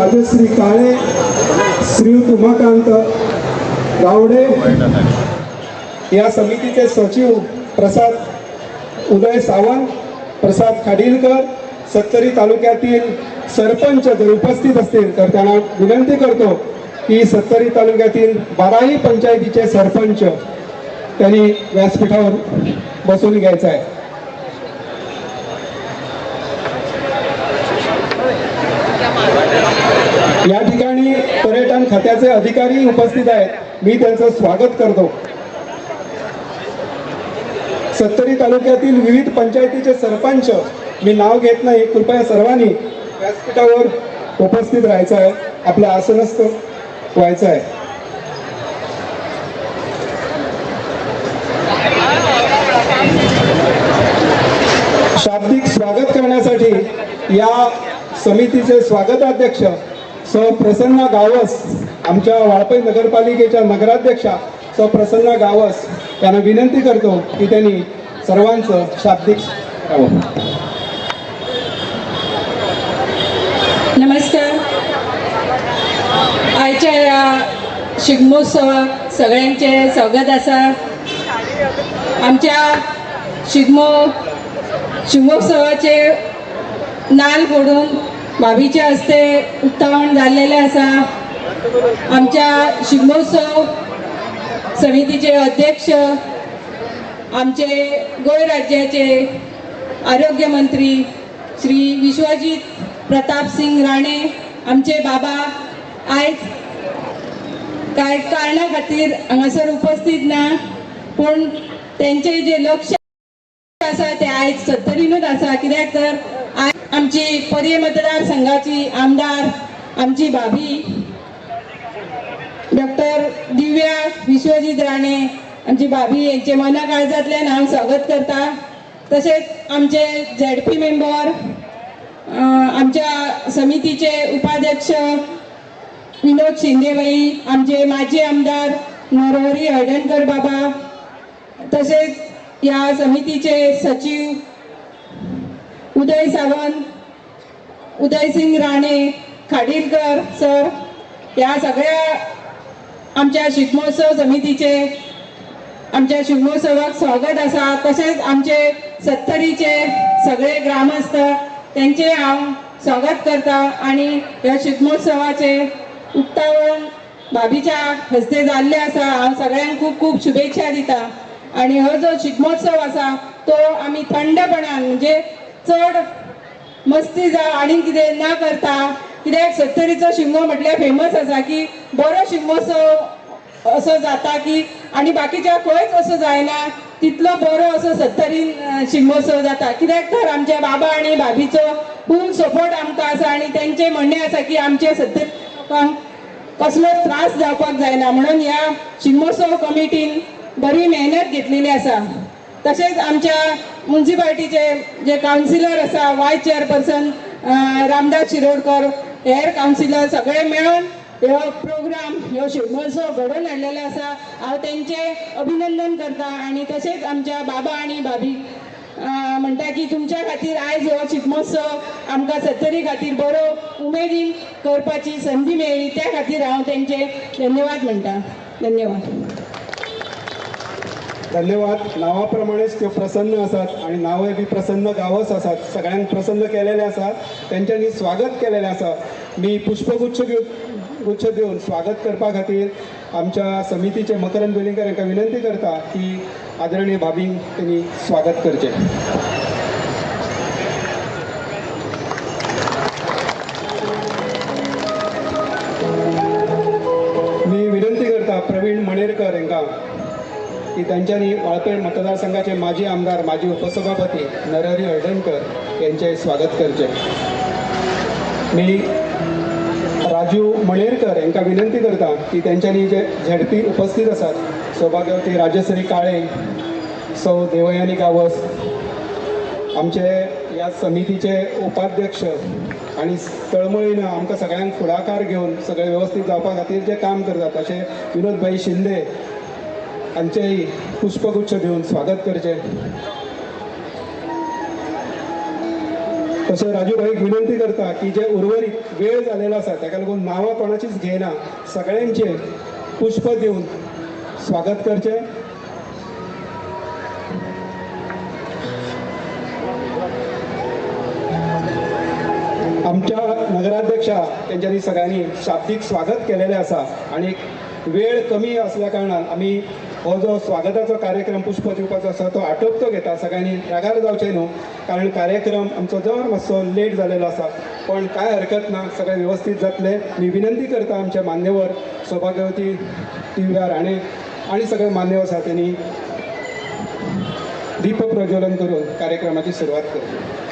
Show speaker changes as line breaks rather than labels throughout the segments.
राजश्री काळे, श्रीयुत उमाकांत गावडे, या समितीचे सचिव प्रसाद उदय सावंत, प्रसाद खाडीलकर, सत्तरी तालुक्यातील सरपंच जर उपस्थित असतील तर त्यांना विनंती करतो की सत्तरी तालुक्यातील 12 पंचायतीचे सरपंच त्यांनी व्यासपीठावर बसून घ्यायचं आहे। या ठिकाणी पर्यटन खात्याचे अधिकारी उपस्थित आहेत, मी त्यांचं स्वागत करतो। सत्तरी तालुक्यातील विविध पंचायतीचे सरपंच, मी नाव घेत नाही, कृपया सर्वांनी व्यासपीठावर उपस्थित राहायचं आहे, आपलं आसनस्थ व्हायचं आहे। शाब्दिक स्वागत करण्यासाठी या समितीचे स्वागताध्यक्ष सौ प्रसन्ना गावस, आमच्या वाळपई नगरपालिकेच्या नगराध्यक्षा सौ प्रसन्ना गावस यांना विनंती करतो की त्यांनी सर्वांचं शाब्दिक करावं।
नमस्कार। आयच्या ह्या शिगमोत्सवाक सगळ्यांचे स्वागत आसा। आमच्या शिगमोत्सवाचे नाल फोडून भाभीच्या हस्ते उक्तावण जाल्लेलें आसा। आमच्या शिगमोत्सव समितीचे अध्यक्ष, आमचे गोंय राज्याचे आरोग्य मंत्री श्री विश्वजीत प्रताप सिंग राणे, आमचे बाबा आयज कांय कारणा खातीर हांगासर उपस्थित ना, पूण तेंचे जे लक्ष आसा ते आयज सत्तरीनूच आसा। कित्याक तर आयज आमची पर्ये मतदारसंघाची आमदार आमची भाभी डॉक्टर दिव्या विश्वजीत राणे आमची भाभी यांचे मना काळजांतल्यान हांव स्वागत करता। तशेंच आमचे झेडपी मेंबर, आमच्या समितीचे उपाध्यक्ष विनोद शिंदेबाई, आमचे माजी आमदार नरहरी हळदणकर बाबा, तसेच या समितीचे सचिव उदय सावंत, उदयसिंग राणे, खाडीलकर सर, या सगळ्या आमच्या शिगमोत्सव समितीचे आमच्या शिगमोत्सवाक स्वागत आसा। तशेंच आमचे सत्तरीचे सगळे ग्रामस्थ तेंचे हांव स्वागत करता आनी ह्या शिगमोत्सवाचे उक्तावण भाभीच्या हस्ते जाल्लें आसा। हांव सगळ्यांक खूब खूब शुभेच्छा दिता आनी हो जो शिगमोत्सव आसा तो आमी थंडपणान, म्हणजे चड मस्ती जावं आनी कितें ना करता, कित्याक सत्तरीचो शिगमो म्हटल्यार फेमस आसा की बरो शिगमोत्सव असो जाता की आनी बाकीच्या खंयच असो जायना तितलो बरो असो सत्तरीन शिगमोत्सव जाता। कित्याक तर आमच्या बाबा आनी भाभीचो फूल सपोर्ट आमकां आसा आनी तेंचें म्हणणें आसा की आमचे सत्तरी लोकांक कसलोच त्रास जावपाक जायना, म्हणून ह्या शिगमोत्सव कमिटीन बरी मेहनत घेतलेली आसा। तशेंच आमच्या मुन्सिपाल्टीचे जे कावन्सिलर आसा, वायस चेअरपर्सन रामदास शिरोडकर, हेर कावन्सिलर सगळे मेळून ह्यो प्रोग्राम, ह्यो शिगमोत्सव घडोवन हाडलेलो आसा। हांव तेंचें अभिनंदन करता आनी तशेंच आमच्या बाबा आनी भाभी म्हणटा की तुमच्या खातीर आयज हो शिगमोत्सव आमकां सत्तरी खातीर बरो उमेदीन करपाची संदी मेळ्ळी, त्या खातीर हांव तेंचे धन्यवाद म्हणटा। धन्यवाद।
धन्यवाद। नावाप्रमाणेच त्यो प्रसन्न आसात आनी नांवय बी प्रसन्न गांवच आसात, सगळ्यांक प्रसन्न केलेले आसात, तेंच्यांनी स्वागत केलेलें आसा। मी पुष्पगुच्छ गुच्छ दिवन स्वागत करपा खातीर आमच्या समितीचे मकरंद वेलिंगकर हांकां विनंती करता की आदरणीय भाभींक तेणी स्वागत करचें। मी विनंती करता प्रवीण मणेरकर हांकां की तांच्यांनी वाळपय मतदारसंघाचे माजी आमदार, माजी उपसभापती नरहरी हळदणकर यांचे स्वागत करचें। मी राजू मणेरकर हांकां विनंती करता की तेंच्यांनी जे झेडपी उपस्थित आसात, सौभाग्यवती राजश्री काळे, सौ देवयानी गावस, आमचे ह्या समितीचे उपाध्यक्ष आनी तळमळीन आमकां सगळ्यांक फुडाकार घेवन सगळें वेवस्थीत जावपा खातीर जे काम करतात अशे विनोद भाई शिंदे हांचेय पुष्पगुच्छ दिवन स्वागत करचें। तशें राजू भाईक विनंती करता की जे उर्वरीत वेळ जालेलो आसा ताका लागून नांवां कोणाचीच घेयना, सगळ्यांचे पुष्प दिवन स्वागत करचें। आमच्या नगराध्यक्षा तेंच्यांनी सगळ्यांनी शाब्दीक स्वागत केलेलें आसा आनी वेळ कमी असल्या कारणान आमी हो जो स्वागताचो कार्यक्रम पुष्प दिवपाचो आसा तो आटोपतो घेता। सगळ्यांनी रागार जावचें न्हू, कारण कार्यक्रम आमचो जर मातसो लेट जालेलो आसा, पण कांय हरकत ना, सगळें वेवस्थीत जातलें। मी विनंती करता आमच्या मान्यवर सौभाग्यवती दिव्या राणे आनी सगळे मान्यवर आसा त्यांनी दीप प्रज्वलन करून कार्यक्रमाची सुरवात करची।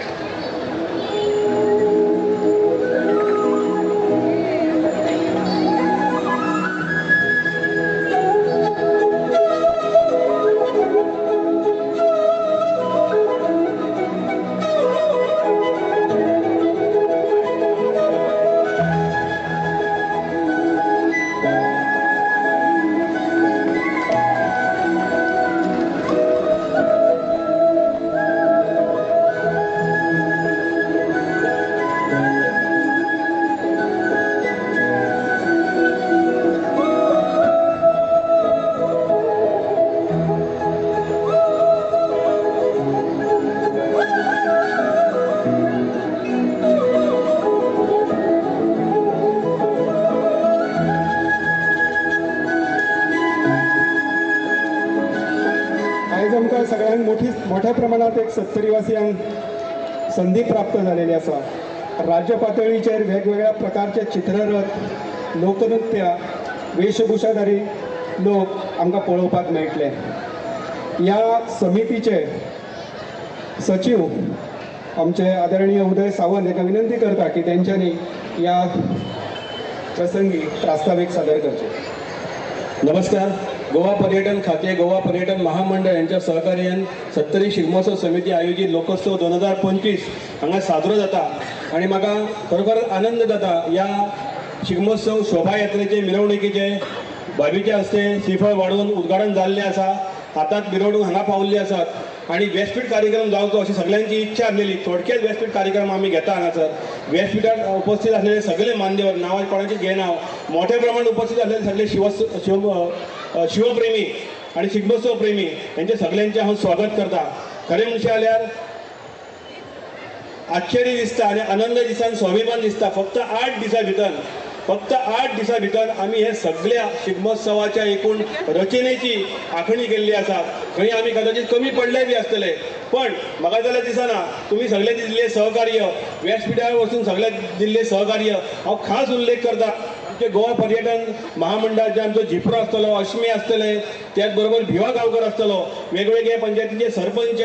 सगळ्यांत मोठ्या प्रमाणात एक सत्तरीवासियांक संधी प्राप्त जालेली आसा। राज्य पातळीचेर वेगवेगळ्या प्रकारचे चित्ररथ, लोकनृत्य, वेशभूषाधारी लोक आमकां पळोवपाक मेळटले। ह्या समितीचे सचिव आमचे आदरणीय उदय सावंत हांकां विनंती करता की तेंच्यांनी ह्या प्रसंगी प्रास्तावीक सादर करचें।
नमस्कार। गोवा पर्यटन खाते, गोवा पर्यटन महामंडळ यांच्या सहकार्यान सत्तरी शिगमोत्सव समिती आयोजित लोकोत्सव 2025 हांगा साजरो जाता आनी म्हाका खरोखर आनंद जाता। ह्या शिगमोत्सव शोभायात्रेचे मिरवणुकीचे भाभीच्या हस्ते श्रीफळ वाडोवन उद्घाटन जाल्लें आसा। आतांच मिरवणूक हांगा पावल्ली आसात आनी व्यासपीठ कार्यक्रम जावचो अशी सगळ्यांची इच्छा आसलेली। थोडक्यात व्यासपीठ कार्यक्रम आमी घेता हांगासर। व्यासपीठार उपस्थित आसलेले सगळे मान्यवर, नांवां कोणाची घेना, मोठ्या प्रमाणात उपस्थित आसलेले सगळे शिवप्रेमी आनी शिगमोत्सव प्रेमी हेंचे सगळ्यांचें हांव स्वागत करता। खरें म्हणशें जाल्यार आश्चर्य दिसता आनी आनंद दिसता आनी स्वाभिमान दिसता। फक्त 8 दिसां भितर, फक्त 8 दिसां भितर आमी हे सगळ्या शिगमोत्सवाच्या एकूण रचनेची आखणी केल्ली आसा। खंय आमी कदाचित कमी पडले बी आसतले, पण म्हाका जाल्यार दिसना तुमी सगळ्यांनी दिल्लें सहकार्य, व्यासपिठार वचून सगळ्यांनी दिल्लें सहकार्य हांव खास उल्लेख करता। आमचे गोवा पर्यटन महामंडळाचे आमचो झिप्रो आसतलो, अश्मी आसतले, त्याच बरोबर भिवा गांवकर आसतलो, वेगवेगळ्या पंचायतींचे सरपंच,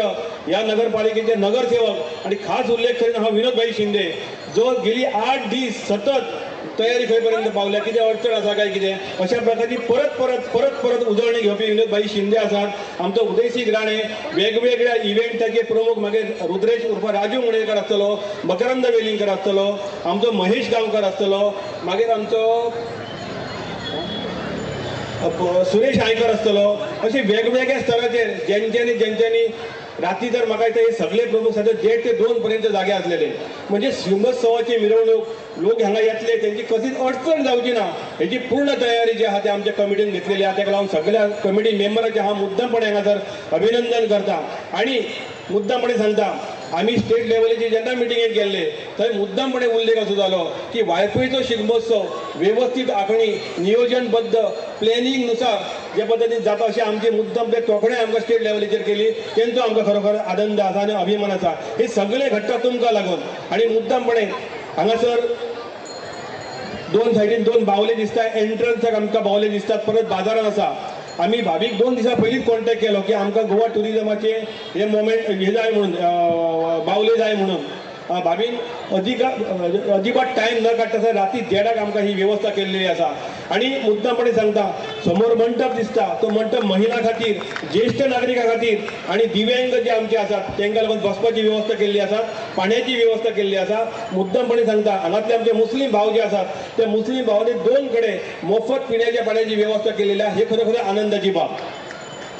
ह्या नगरपालिकेचे नगरसेवक आनी खास उल्लेख करीन हांव विनोद भाई शिंदे, जो गेली 8 दीस सतत तयारी खंय पर्यंत पावल्या, कितें अडचण आसा काय कितें अशा प्रकारची परत परत परत परत उजळणी घेवपी विनोद भाई शिंदे आसात। आमचो उदयसिंग राणे, वेगवेगळ्या इव्हेंटाचे प्रमुख मागीर रुद्रेश उर्फ राजू मुणेकर आसतलो, मकरंद वेलिंगकर आसतलो, आमचो महेश गांवकर आसतलो, मागीर आमचो सुरेश आयकर आसतलो। अशे वेगवेगळ्या स्तराचेर जेंच्यांनी जेंच्यांनी राती तर म्हाका दिसता हे सगळे प्रमुख सद्या 1.5 ते 2 पर्यंत जागे आसलेले। म्हणजे शिगमोत्सवाची मिरवणूक लोक हांगा येतले, तेंची कसलीच अडचण जावची ना हेची पूर्ण तयारी जी आहा ती आमच्या कमिटीन घेतलेली आहा। ताका लागून सगळ्या कमिटी मेंबराचें हांव मुद्दमपणे हांगासर अभिनंदन करता आनी मुद्दमपणे सांगता, आमी स्टेट लेवलीची जेन्ना मिटिंगेक गेल्ले थंय मुद्दमपणे उल्लेख असो जालो की वाळपयचो शिगमोत्सव वेवस्थीत आखणी, नियोजनबद्ध प्लॅनिंग नुसार जे पद्दतीन जाता अशें आमचे मुद्दम ते तोखणाय आमकां स्टेट लेवलीचेर केली, तेंचो आमकां खरोखर आनंद आसा आनी अभिमान आसा। हे सगळे घडटा तुमकां लागून आनी मुद्दमपणे हांगासर 2 सायडीन 2 बावले दिसता, एंट्रन्साक आमकां बावले दिसतात, परत बाजारान आसा। आमी भाभीक 2 दिसां पयलींच कॉन्टेक्ट केलो की आमकां गोवा ट्युरिजमाचे हे मोमेंट हे जाय म्हणून, बावले जाय म्हणून। भाभीन अजिबात टायम न काडटा राती 1:30 आमकां ही वेवस्था केल्ली आसा। आनी मुद्दमपणे सांगता, समोर मंडप दिसता तो मंडप महिला खातीर, ज्येश्ठ नागरिकां खातीर आनी दिव्यांग जे आमचे आसात तांकां लागून बसपाची वेवस्था केल्ली आसा, पाण्याची वेवस्था केल्ली आसा। मुद्दमपणे सांगता, हांगातले आमचे मुस्लीम भाव जे आसात ते मुस्लीम भावांनी 2 कडेन मोफत पिण्याच्या पाण्याची वेवस्था केलेली आसा। हे खरोखर आनंदाची बाब।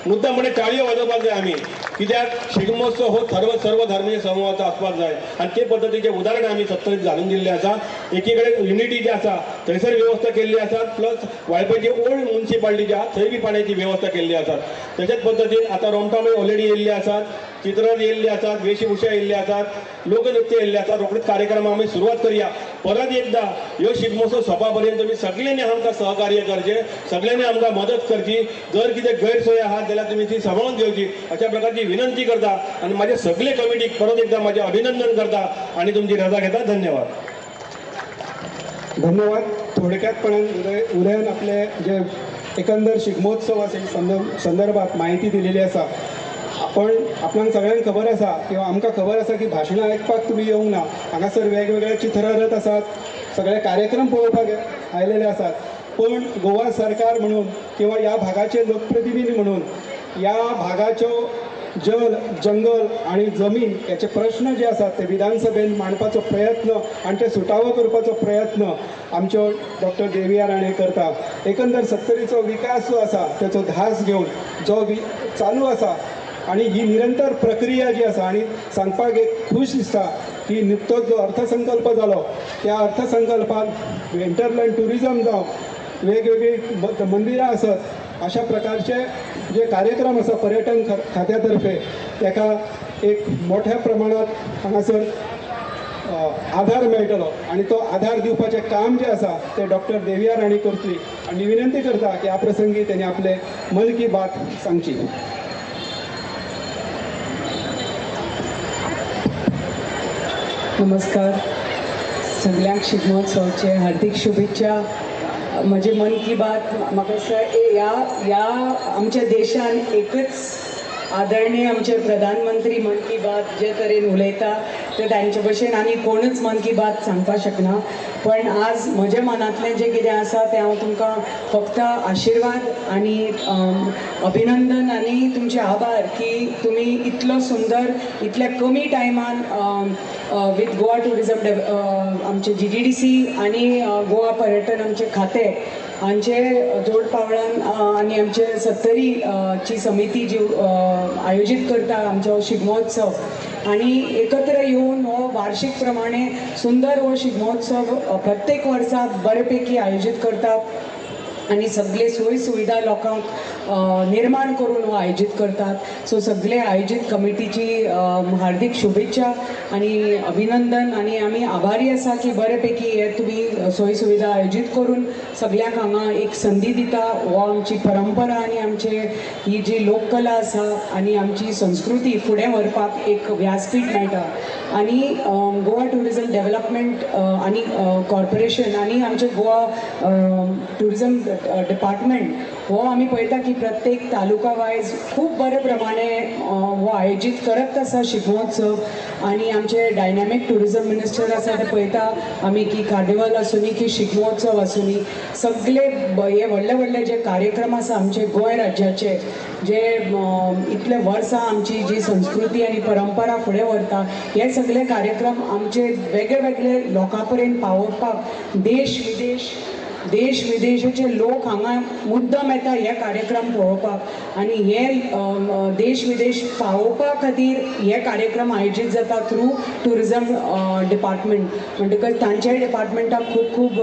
मुद्दमपणे टाळयो वाजोवपाक जाय आमी। कित्याक शिगमोत्सव हो सर्व सर्व धर्मीय समूहाचो आसपाक जाय आनी ते पद्दतीचें उदाहरण आमी सत्तरीत घालून दिल्लें आसा. एकीकडे युनिटी जी आसा थंयसर वेवस्था केल्ली आसा, प्लस वाळपयची ओल्ड मुन्सिपालिटी जी आसा थंय बी पाण्याची वेवस्था केल्ली आसा. तशेंच पद्दतीन आतां रोमटामेळ ऑलरेडी येयल्ली आसात, चित्ररथ येयल्ले आसात, वेशभूषा येयल्ले आसात, लोकनृत्य येयल्ले आसात. रोखडीच कार्यक्रम आमी सुरवात करया. परत एकदा ह्यो शिगमोत्सव सोंपा पर्यंत तुमी सगळ्यांनी आमकां सहकार्य करचें, सगळ्यांनी आमकां मदत करची. जर कितें गैरसोय आहात जाल्यार तुमी ती सांबाळून घेवची अशा प्रकारची विनंती करता आनी म्हाजे सगळे कमिटीक परत एकदा म्हाजें अभिनंदन करता आनी तुमची रजा घेता. धन्यवाद.
धन्यवाद. थोडक्यातपणान उदयान आपले जे एकंदर शिगमोत्सव संदर्भात माहिती दिलेली आसा. पण आपणाक सगळ्यांक खबर आसा किंवा आमकां खबर आसा की भाशणां आयकपाक तुमी येवंक ना, हांगासर वेगवेगळे चित्ररथ आसात, सगळे कार्यक्रम पळोवपाक आयलेले आसात. पण गोवा सरकार म्हणून किंवा ह्या भागाचे लोकप्रतिनिधी म्हणून ह्या भागाच्यो जल, जंगल आनी जमीन याचे प्रश्न जे आसात ते विधानसभेन मांडपाचो प्रयत्न आनी ते सुटावो करपाचो प्रयत्न आमच्यो डॉक्टर देविया राणे करता. एकंदर सत्तरीचो विकास जो आसा तेचो ध्यास घेवन जो चालू आसा आनी ही निरंतर प्रक्रिया जी आसा, आनी सांगपाक एक खूश दिसता की निकतोच जो अर्थसंकल्प जालो त्या अर्थसंकल्पांत हिंटरलँड ट्युरिजम जावं, वेगवेगळीं मंदिरां आसत, अशा प्रकारचे जे कार्यक्रम आसा पर्यटन खात्या तर्फे ताका एक मोठ्या प्रमाणात हांगासर आधार मेळटलो आनी तो आधार दिवपाचें काम जें आसा तें डॉक्टर देविया राणे करतली. आनी विनंती करता की ह्या प्रसंगी तेणी आपले मन की बात सांगची.
नमस्कार, सगळ्यांक शिगमोत्सवाचे हार्दिक शुभेच्छा. म्हजे मन की बात म्हाका दिसता ह्या ह्या आमच्या देशान एकच आदरणीय आमचे प्रधानमंत्री मन की बात जे तरेन उलयता ते तांचे भशेन आनी कोणूच मन की बात सांगपाक शकना. पण आज म्हज्या मनांतलें जें कितें आसा तें हांव तुमकां फक्त आशिर्वाद आनी अभिनंदन आनी तुमचे आभार की तुमी इतलो सुंदर इतल्या कमी टायमान विथ गोवा ट्युरिजम आमचे GGDC आनी गोवा पर्यटन आमचे खातें हांचे जोड पावळान आनी आमचे सत्तरी ची समिती जी आयोजीत करता आमचो शिगमोत्सव आनी एकत्र येवन हो वार्षिक प्रमाणे सुंदर हो शिगमोत्सव प्रत्येक वर्सा बरे पैकी आयोजीत करतात आनी सगळे सोय सुविधा लोकांक निर्माण करून हो आयोजीत करतात. सो सगळे आयोजीत कमिटीची हार्दिक शुभेच्छा आनी अभिनंदन आनी आमी आभारी आसा की बरे पैकी हे तुमी सोय सुविधा आयोजीत करून सगळ्यांक हांगा एक संदी दिता. हो आमची परंपरा आनी आमचे ही जी लोककला आसा आनी आमची संस्कृती फुडें व्हरपाक एक व्यासपीठ मेळटा. आनी गोवा ट्युरिजम डेव्हलपमेंट आनी कॉर्पोरेशन आनी आमचे गोवा ट्युरिजम डिपार्टमेंट हो आमी पळयता की प्रत्येक तालुका वायज खूब बरे प्रमाणे हो आयोजीत करत आसा शिगमोत्सव. आनी आमचे डायनॅमीक ट्युरिजम मिनिस्टर आसा ते पळयता आमी की कार्निवल आसूनी की शिगमोत्सव आसूनी सगळे हे व्हडले व्हडले जे कार्यक्रम आसा आमचे गोंय राज्याचे जे इतले वर्सां आमची जी संस्कृती आनी परंपरा फुडें व्हरता हे सगळे कार्यक्रम आमचे वेगळे वेगळे लोकां पर्यंत पावोवपाक देश विदेशाचे लोक हांगा मुद्दम येता हे कार्यक्रम पळोवपाक आनी हे देश विदेश पावोवपा खातीर हे कार्यक्रम आयोजीत जाता थ्रू ट्युरिजम डिपार्टमेंट. म्हणटकच तांच्याय डिपार्टमेंटाक खूब खूब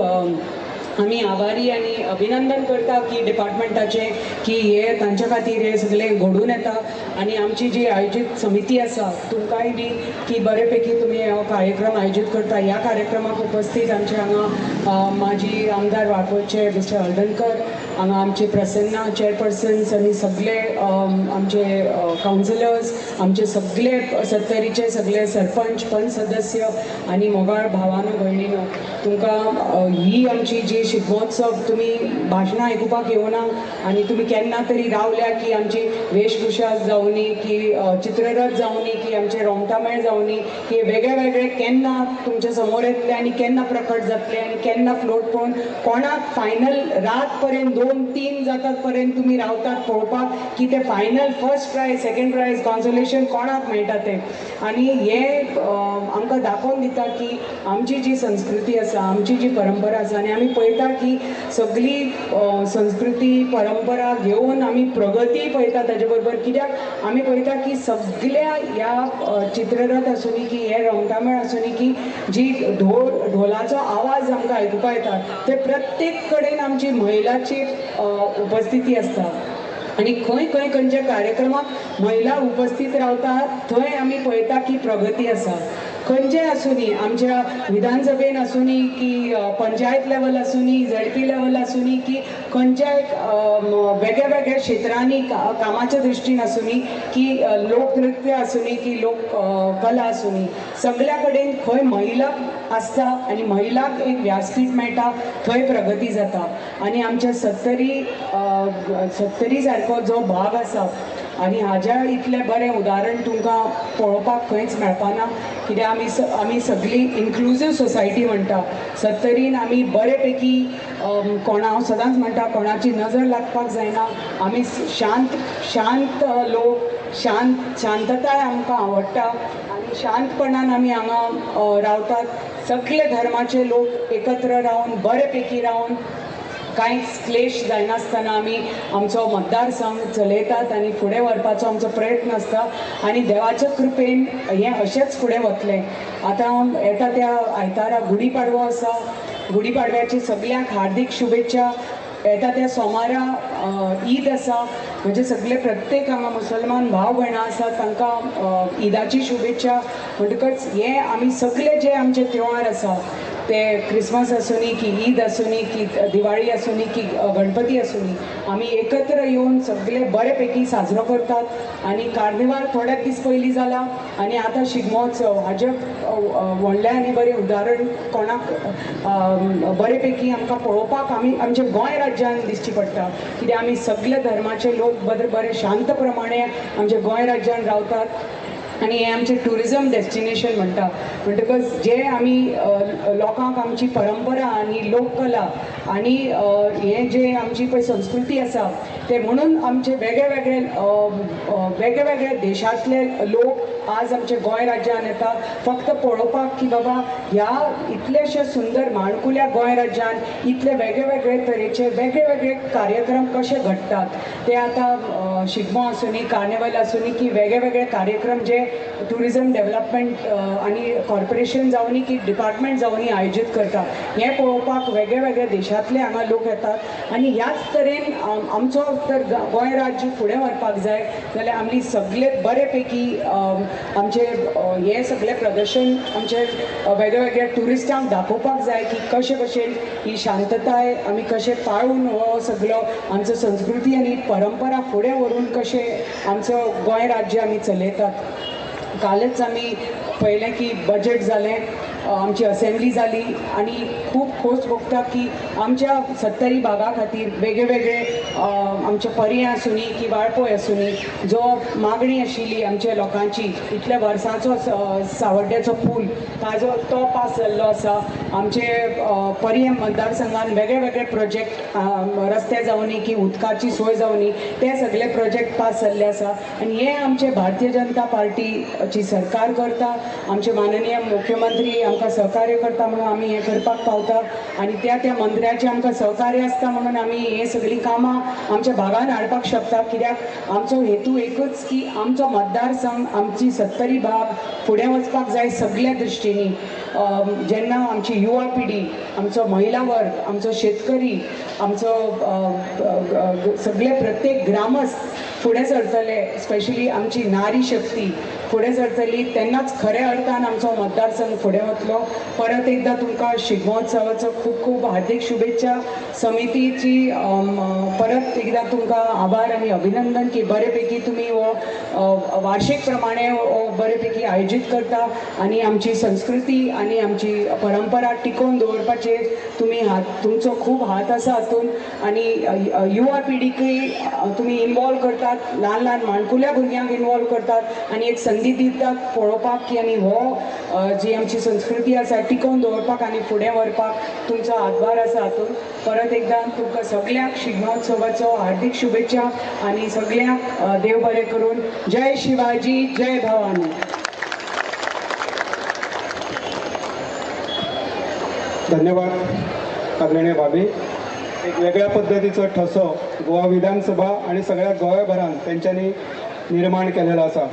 आमी आभारी आनी अभिनंदन करता की डिपार्टमेंटाचें की हे तांच्या खातीर हे सगळें घडून येता. आनी आमची जी आयोजीत समिती आसा तुमकांय बी की बरे पैकी तुमी हो कार्यक्रम आयोजीत करता. ह्या कार्यक्रमाक उपस्थित आमचे हांगा माजी आमदार वाळपयचे मिस्टर हळदणकर, हांगा आमचे प्रसन्ना चेअरपर्सन्स आनी सगळे आमचे कावन्सिलर्स, आमचे सगळे सत्तरीचे सगळे सरपंच पंच सदस्य आनी मोगाळ भावानो भयणीनो, तुमकां ही आमची जी शिगमोत्सव तुमी भाशणां आयकुपाक येवना आनी तुमी केन्ना तरी रावल्या की आमची वेशभूषा जावनी की चित्ररथ जावनी की आमचे रोमटामेळ जावनी की वेगळे वेगळे केन्ना तुमच्या समोर येतले आनी केन्ना प्रकट जातले आनी केन्ना फ्लोट पळोवन कोणाक फायनल रात पर्यंत 2-3 जातात पर्यंत तुमी रावतात पळोवपाक की ते final first prize second prize consolation कोणाक मेळटा तें. आनी हे आमकां दाखोवन दिता की आमची जी संस्कृती आसा, आमची जी परंपरा आसा आनी आमी पळयता पळयता की सगळी संस्कृती परंपरा घेवन आमी प्रगती पळयता ताजे बरोबर. कित्याक आमी पळयता की सगळ्या ह्या चित्ररथ आसूनी की हे रंगतामेळ आसूनी की जी ढोलाचो आवाज आमकां आयकुपाक येता ते प्रत्येक कडेन आमची महिलाची उपस्थिती आसता आनी खंय खंय खंयच्या कार्यक्रमाक महिला उपस्थित रावता थंय आमी पळयता की प्रगती आसा. खंयचेय आसूनी, आमच्या विधानसभेन आसूनी की पंचायत लेवल आसूनी, झेडपी लेवल आसूनी की खंयच्याय वेगळ्या वेगळ्या क्षेत्रांनी कामाच्या दृश्टीन आसूनी की लोकनृत्य आसूनी की लोक कला आसूनी, सगळ्या कडेन खंय महिला आसता आनी महिलाक एक व्यासपीठ मेळटा थंय प्रगती जाता. आनी आमच्या सत्तरी सत्तरी सारको जो भाग आसा आनी हाज्या इतलें बरें उदाहरण तुमकां पळोवपाक खंयच मेळपाना. कित्याक आमी सगळी इन्क्लुजीव सोसायटी म्हणटा. सत्तरीन आमी बरे पैकी कोणा, हांव सदांच म्हणटा कोणाची नजर लागपाक जायना. आमी शांत शांत लोक, शांतताय आमकां आवडटा आनी शांतपणान आमी हांगा रावतात. सगळे धर्माचे लोक एकत्र रावन बरे पैकी रावन कांयच क्लेश जायनासतना आमी आमचो मतदारसंघ चलयतात आनी फुडें व्हरपाचो आमचो प्रयत्न आसता आनी देवाच्या कृपेन हें अशेंच फुडें वतलें. आतां येता त्या आयतारा गुढीपाडवो आसा. गुढीपाडव्याची सगल्यांक हार्दीक शुभेच्छा. येता त्या सोमारा ईद आसा, म्हणजे सगळे प्रत्येक हांगा मुसलमान भाव भयणां आसा तांकां ईदाची शुभेच्छा. म्हणटकच हे आमी सगळे जे आमचे त्योहार आसा ते क्रिसमस आसूनी की ईद आसूनी की दिवाळी आसूनी की गणपती आसूनी, आमी एकत्र येवन सगळे बरे पैकी साजरो करतात. आनी कार्निवाल थोड्याच दीस पयलीं जाला आनी आतां शिगमोत्सव हाजें व्हडलें आनी बरें उदाहरण कोणाक बरे पैकी आमकां पळोवपाक आमी आमच्या गोंय राज्यान दिसची पडटा. कित्याक आमी सगळे धर्माचे लोक बरे बरे शांत प्रमाणे आमच्या गोंय राज्यान रावतात आनी हें आमचें ट्युरिजम डेस्टिनेशन म्हणटा. म्हणटकच जे आमी लोकांक आमची परंपरा आनी लोककला आनी हें जे आमची पळय संस्कृती आसा ते म्हणून आमचे वेगळे वेगळे वेगळे वेगळे देशांतले लोक आज आमच्या गोंय राज्यान येता फक्त पळोवपाक की बाबा ह्या इतलेशे सुंदर माणकुल्या गोंय राज्यान इतले वेगळे वेगळे तरेचे वेगळे वेगळे कार्यक्रम कशे घडटात ते आतां शिगमो आसूनी, कार्निवल आसूनी की वेगळे वेगळे कार्यक्रम जे ट्युरिजम डेव्हलपमेंट आनी कॉर्पोरेशन जावनी की डिपार्टमेंट जावनी आयोजीत करता हें पळोवपाक वेगळे वेगळे देशांतले हांगा लोक येतात. आनी ह्याच तरेन आमचो तर गोंय राज्य फुडें व्हरपाक जाय जाल्यार आमी सगळे बरे पैकी आमचे हें सगळें प्रदर्शन आमचे वेगळे वेगळे ट्युरिस्टांक दाखोवपाक जाय की कशे भशेन ही शांतताय आमी कशें पाळून हो सगळो आमचो संस्कृती आनी परंपरा फुडें व्हरून कशें आमचो गोंय राज्य आमी चलयतात. कालच आमी पळयलें की बजेट जालें, आमची असेंब्ली जाली आनी खूब खोस भोगता की आमच्या सत्तरी भागा खातीर वेगळे वेगळे आमचे पर्यें आसूनी की वाळपय आसूनी जो मागणी आशिल्ली आमच्या लोकांची इतल्या वर्सांचो सावड्ड्याचो पूल ताजो तो पास जाल्लो आसा. आमचे पर्यें मतदारसंघान वेगळे वेगळे प्रोजेक्ट रस्ते जावनी की उदकाची सोय जावनी ते सगळे प्रोजेक्ट पास जाल्ले आसा. आनी हे आमचे भारतीय जनता पार्टीची सरकार करता, आमचे माननीय मुख्यमंत्री आमकां सहकार्य करता म्हणून आमी हें करपाक पावता आनी त्या त्या मंत्र्याचें आमकां सहकार्य आसता म्हणून आमी हें सगळीं कामां आमच्या भागान हाडपाक शकता. कित्याक आमचो हेतू एकूच की आमचो मतदारसंघ आमची सत्तरी भाग फुडें वचपाक जाय सगळ्या दृश्टींनी. जेन्ना आमची युवा पिढी, आमचो महिला वर्ग, आमचो शेतकरी, आमचो सगळे प्रत्येक ग्रामस्थ फुडें सरतले, स्पेशली आमची नारी शक्ती फुडें सरतली तेन्नाच खऱ्या अर्थान आमचो मतदारसंघ फुडें वतलो. परत एकदां तुमकां शिगमोत्सवाचो खूब खूब हार्दीक शुभेच्छा. समितीची परत एकदां तुमकां आभार आनी अभिनंदन की बरे पैकी तुमी हो वार्षिक प्रमाणे हो बरे पैकी आयोजीत करता आनी आमची संस्कृती आनी आमची परंपरा टिकोवन दवरपाचेर तुमी हात, तुमचो खूब हात आसा हातून आनी युवा पिढीकय तुमी इनवॉल्व करतात, ल्हान ल्हान माणकुल्या भुरग्यांक इनवॉल्व करतात आनी एक संदी दितात पळोवपाक की आनी हो जी आमची संस्कृती आसा टिकोवन दवरपाक आनी फुडें व्हरपाक तुमचो हातभार आसा हातून. परत एकदां तुमकां सगल्यांक शिगमोत्सवाचो हार्दीक शुभेच्छा आनी सगल्यांक देव बरें करून. जय शिवाजी, जय भवानी.
धन्यवाद. आदरणीय भाभी. एक वेगळ्या पद्दतीचो ठसो गोवा विधानसभा आनी सगळ्या गोंयभरान तेंच्यांनी निर्माण केलेलो आसा.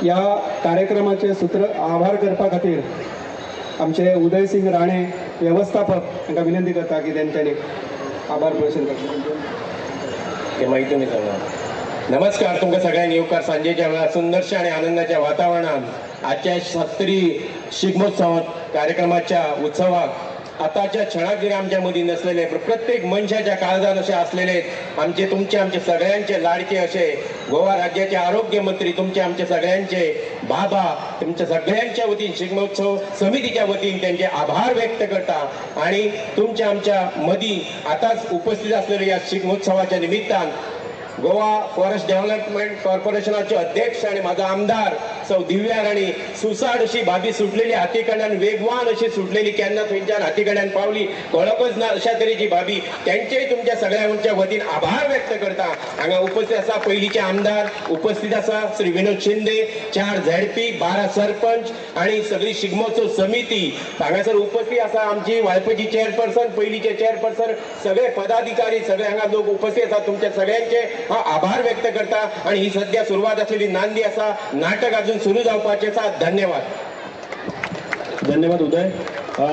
ह्या कार्यक्रमाचे सूत्र आभार करपा खातीर आमचे उदय सिंग राणे वेवस्थापक तांकां विनंती करता की तेंच्यांनी आभार प्रदर्शन करचें.
ते मागीर तुमी सांगा. नमस्कार तुमकां सगळ्यांक येवकार सांजेच्या वेळार सुंदरशा आनी आनंदाच्या वातावरणांत आजच्या सत्तरी शिगमोत्सव कार्यक्रमाच्या उत्सवाक आताच्या क्षणाक जरी आमच्या मदीं नसलेले प्रत्येक मनशाच्या काळजान अशे आसलेले आमचे तुमचे आमचे सगळ्यांचे लाडके अशे गोवा राज्याचे आरोग्य मंत्री तुमचे आमचे सगळ्यांचे बाबा तुमच्या सगळ्यांच्या वतीन शिगमोत्सव समितीच्या वतीन त्यांचे आभार व्यक्त करता आणि तुमच्या आमच्या मदीं आताच उपस्थित असलेले या शिगमोत्सवाच्या निमित्तान गोवा फॉरेस्ट डेव्हलपमेंट कॉर्पोरेशनाचे अध्यक्ष आणि माझा आमदार सौ दिव्या राणी सुसाट अशी भाभी सुटलेली हाती कडल्यान वेगवान अशी सुटलेली केन्ना थंयच्यान हाती कडल्यान पावली कळकच ना अशा तरेची भाभी त्यांचेय तुमच्या सगळ्यांच्या वतीन आभार व्यक्त करता. हांगा उपस्थित आसा पयलींचे आमदार उपस्थित आसा श्री विनोद शिंदे, 4 झेडपी, 12 सरपंच आणि सगळी शिगमोत्सव समिती हांगासर उपस्थित आसा. आमची वाळपयची चेअरपर्सन, पयलींचे चेअरपर्सन, सगळे पदाधिकारी सगळे हांगा लोक उपस्थित आसा. तुमच्या सगळ्यांचे आभार व्यक्त करता आणि ही सध्या सुरुवात असलेली नांदी आसा, नाटक अजून सुरू जावपाचें आसा. धन्यवाद.
धन्यवाद उदय.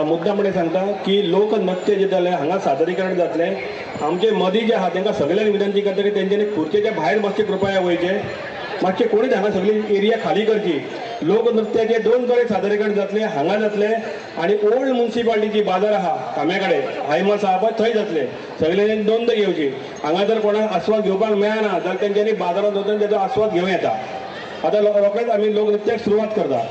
मुद्दा म्हणजे सांगता की लोकनृत्य जे जालें हांगा सादरीकरण जातलें. आमचे मदीं जे आहा तांकां सगळ्यांक विनंती करता की तेंच्यांनी खुर्चेच्या भायर मातशें कृपया वयचें, मातशें कोणीच हांगा सगळी एरिया खाली करची. लोकनृत्याचे 2 कडेन सादरीकरण जातलें, हांगा जातलें आनी ओल्ड मुन्सिपाल्टीची बाजार आहा काम्या कडेन हायमास आहा पळय थंय जातलें. सगळ्यांनी नोंद घेवची. हांगा जर कोणाक आस्वाद घेवपाक मेळना जाल्यार तेंच्यांनी बाजारांत वचून तेजो आस्वाद घेवं येता. आतां रोखडेच आमी लोकनृत्याक सुरवात करता.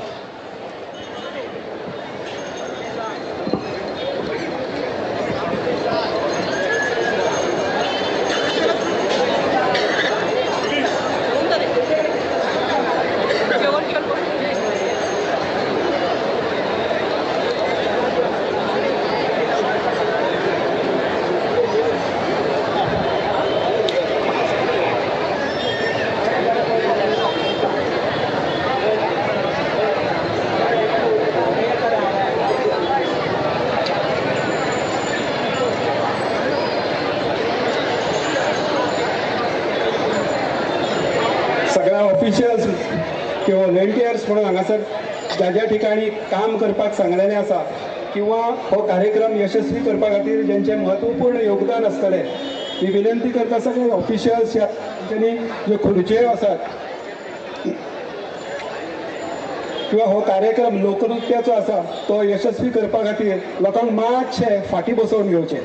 सगळ्या ऑफिशियल्स किंवा व्हॉलेंटियर्स म्हणून हांगासर ज्या ज्या ठिकाणी काम करपाक सांगलेलें आसा किंवा हो कार्यक्रम यशस्वी करपा खातीर ज्यांचें म्हत्वपूर्ण योगदान आसतलें, मी विनंती करता सगळे ऑफिशियल्स तेंच्यांनी ज्यो खुर्च्यो आसात किंवा हो कार्यक्रम लोकनृत्याचो आसा तो यशस्वी करपा खातीर लोकांक मातशें फाटीं बसोवन घेवचें.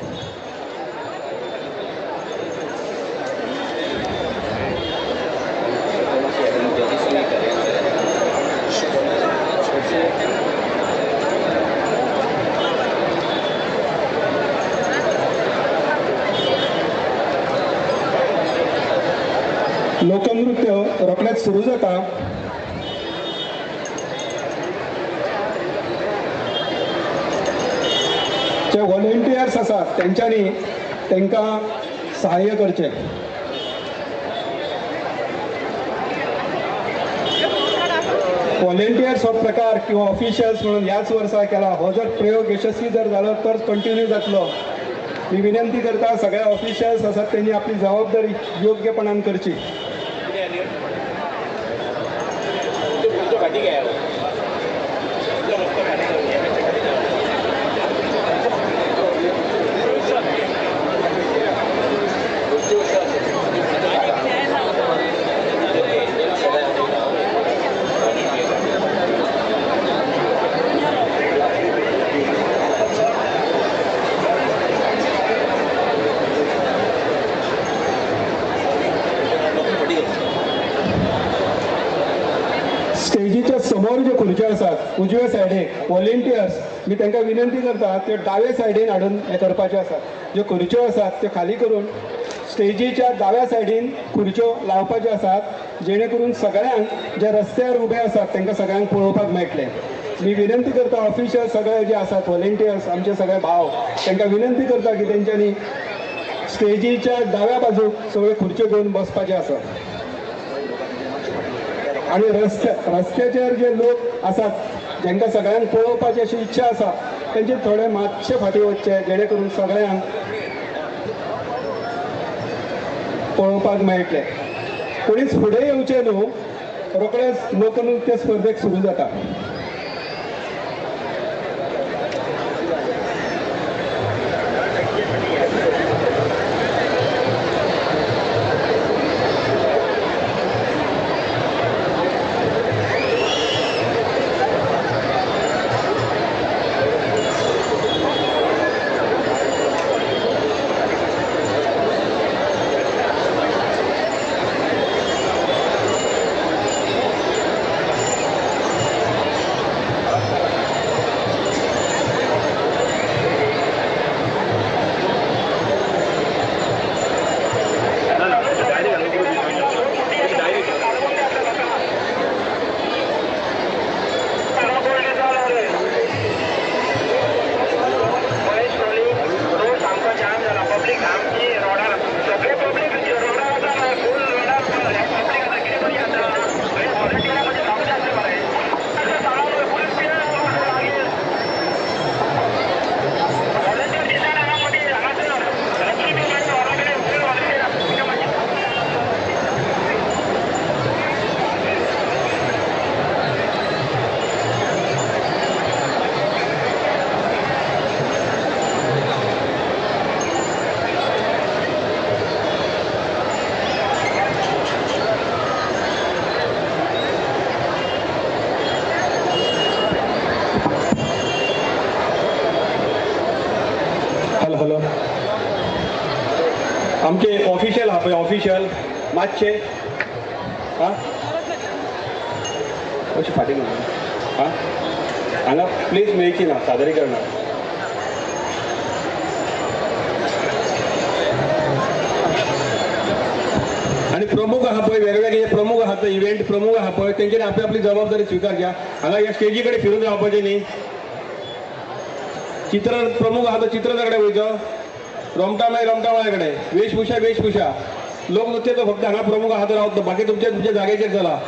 लोकनृत्य रोखडेंच सुरू जाता. जे व्हॉलेंटियर्स आसात तेंच्यांनी तांकां सहाय्य करचें. व्हॉलेंटियर्स हो प्रकार किंवा ऑफिशियल्स म्हणून ह्याच वर्सा केला, हो जर प्रयोग यशस्वी जर जालो तर कंटिन्यू जातलो. मी विनंती करता सगळ्या ऑफिशियल्स आसात तेंणी आपली जबाबदारी योग्यपणान करची. स्टेजीच्या समोर ज्यो खुर्च्यो आसात उजव्या सायडीक व्हॉलेंटियर्स मी तांकां विनंती करता त्यो डाव्या सायडीन हाडून हें करपाच्यो आसात. ज्यो खुर्च्यो आसात त्यो खाली करून स्टेजीच्या दाव्या सायडीन खुर्च्यो लावपाच्यो आसात, जेणे करून सगळ्यांक जे रस्त्यार उबे आसात तांकां सगळ्यांक पळोवपाक मेळटलें. मी विनंती करता ऑफिशियल सगळे जे आसात व्हॉलेंटियर्स आमचे सगळे भाव तांकां विनंती करता की तेंच्यांनी स्टेजीच्या दाव्या बाजूक सगळ्यो खुर्च्यो घेवन बसपाच्यो आसात. आणि रस्त्याचेर जे लोक आसात ज्यांकां सगळ्यांक पळोवपाची अशी इच्छा आसा तेंचे थोडे मातशे फाटीं वचचे जेणे करून सगळ्यांक पळोवपाक मेळटलें. कोणीच फुडें येवचें न्हू, रोखडेच लोकनृत्य स्पर्धेक सुरू जाता.
हॅलो आमचे ऑफिशियल आहा पळय, ऑफिशियल मातशे आं अशें फाटीं आं हांगा प्लेस मेळची ना सादरीकरणाक. आनी प्रमुख आहा पळय, वेगवेगळे प्रमुख आहा ते इव्हेंट प्रमुख आहा पळय, तेंच्यांनी आपली आपली जबाबदारी स्विकारची. हांगा ह्या स्टेजी कडेन फिरून रावपाचें न्ही. चित्र प्रमुख आहा तो चित्रकारा कडेन वयचो, रोमटा मागीर रोमटा माळ्या कडेन, वेशभूषा वेशभूषा, लोकनृत्य तो फक्त हांगा प्रमुख आहा तो रावता, बाकी तुमच्या तुमच्या जाग्याचेर चला.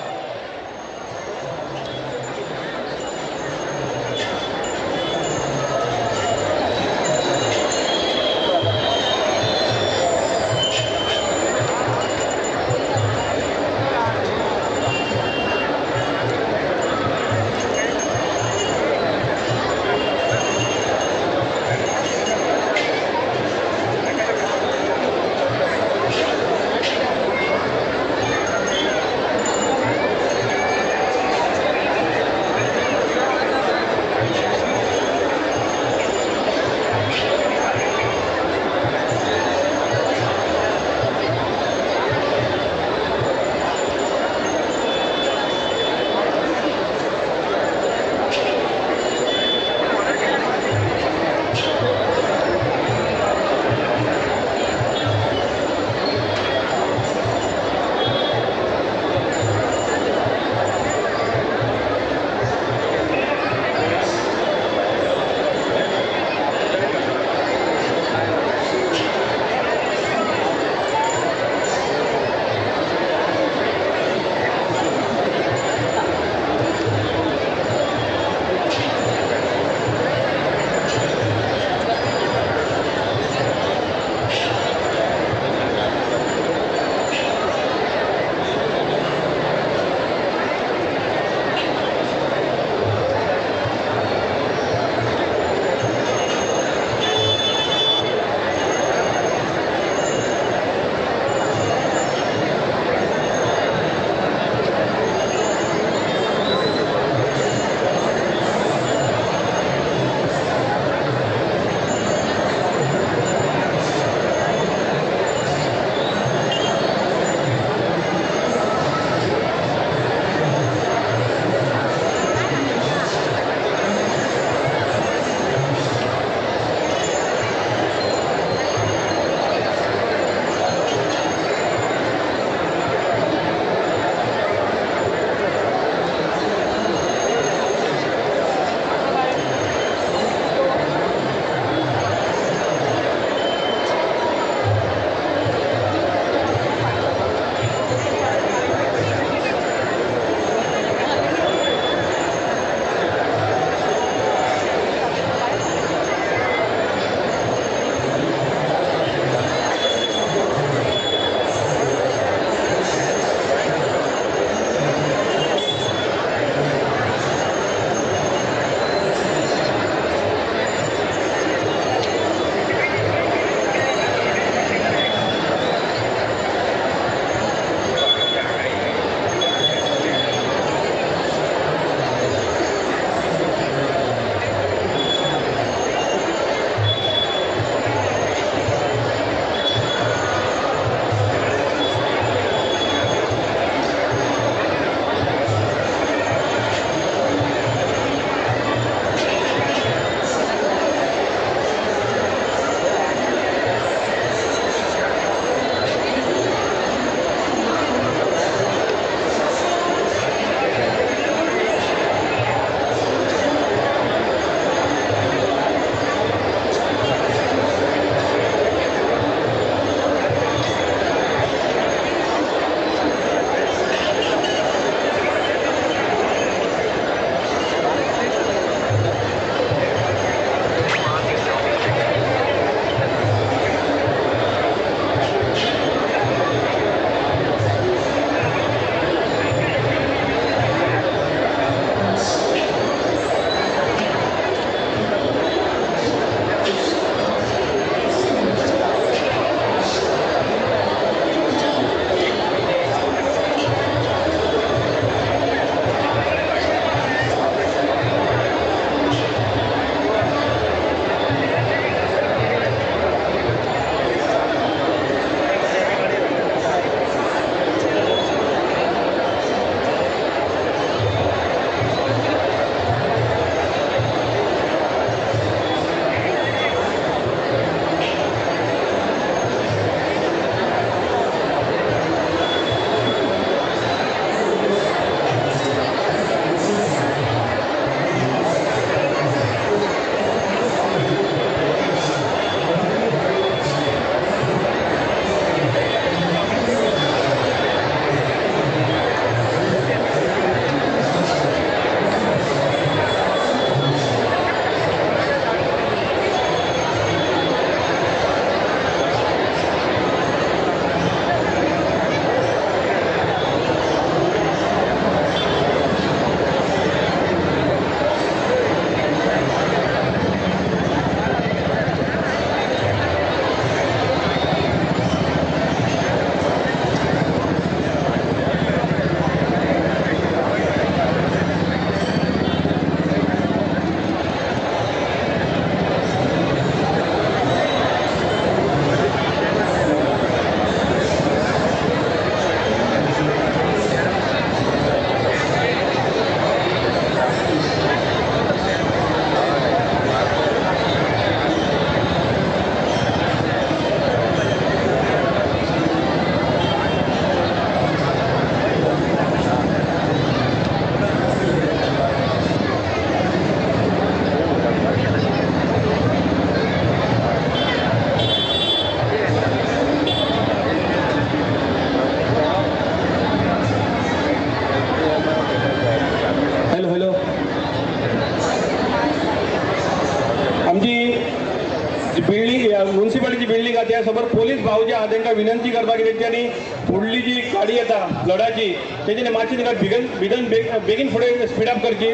म्युनिसिपालिटीची बिल्डींग आहा त्या समोर पोलीस भाव जे आहा तांकां विनंती करपाक की तेंच्यांनी फुडली जी गाडी येता फ्लडाची तेंच्यांनी मातशी तांकां बेगीन बेगीन बेगीन फुडें स्पीड अप करची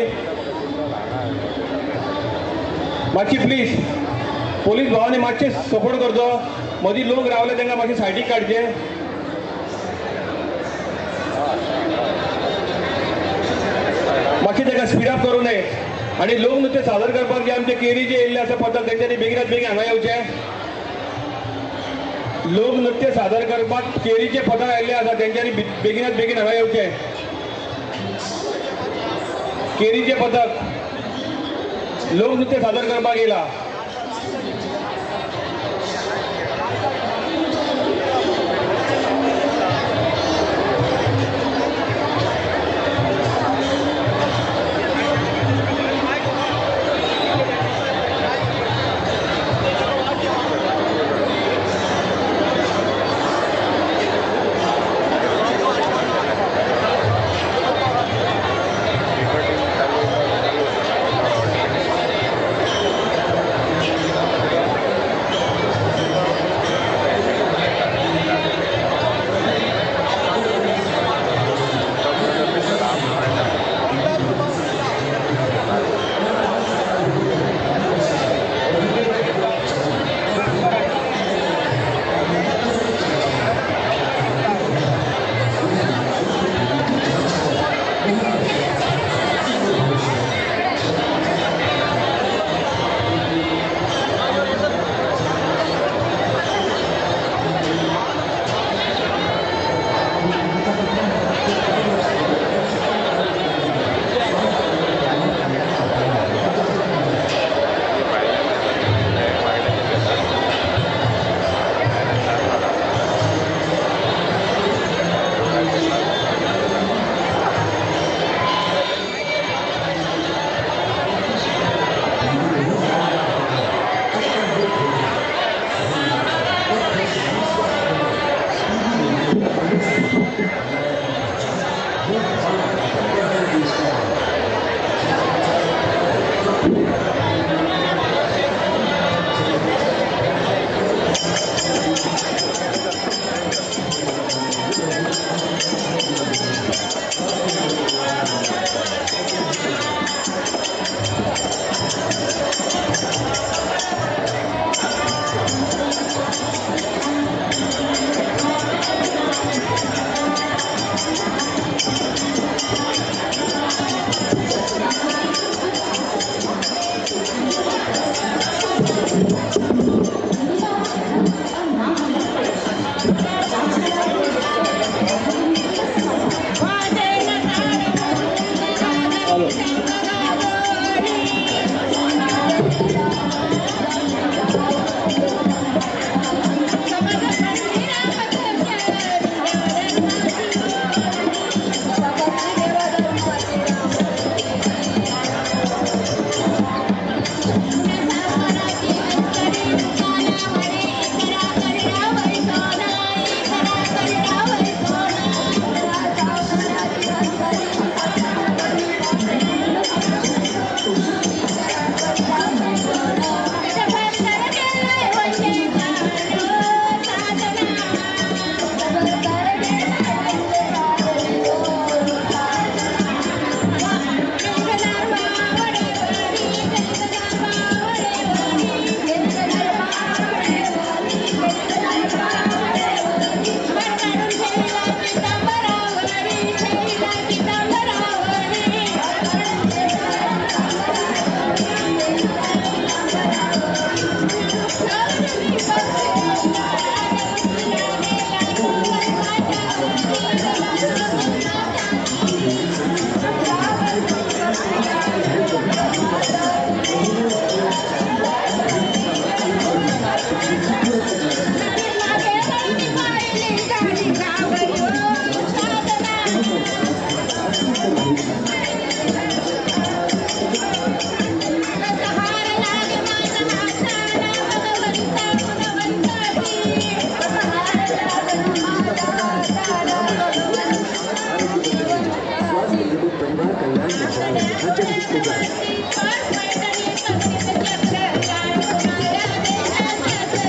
मातशी प्लीज. पोलीस भावांनी मातशे सपोर्ट करचो, मदीं लोक रावले तांकां मातशे सायडीक काडचे. मातशें ताका स्पीड अप करूं नये आनी लोकनृत्य सादर करपाक जे आमचे केरी जे येयल्ले आसा पथक तेंच्यांनी बेगिनात बेगीन हांगा येवचें. लोकनृत्य सादर करपाक केरीचे पथक आयिल्ले आसा तेंच्यांनी बेगिनात बेगीन हांगा येवचें. केरीचे पथक लोकनृत्य सादर करपाक येयला.
Thank you.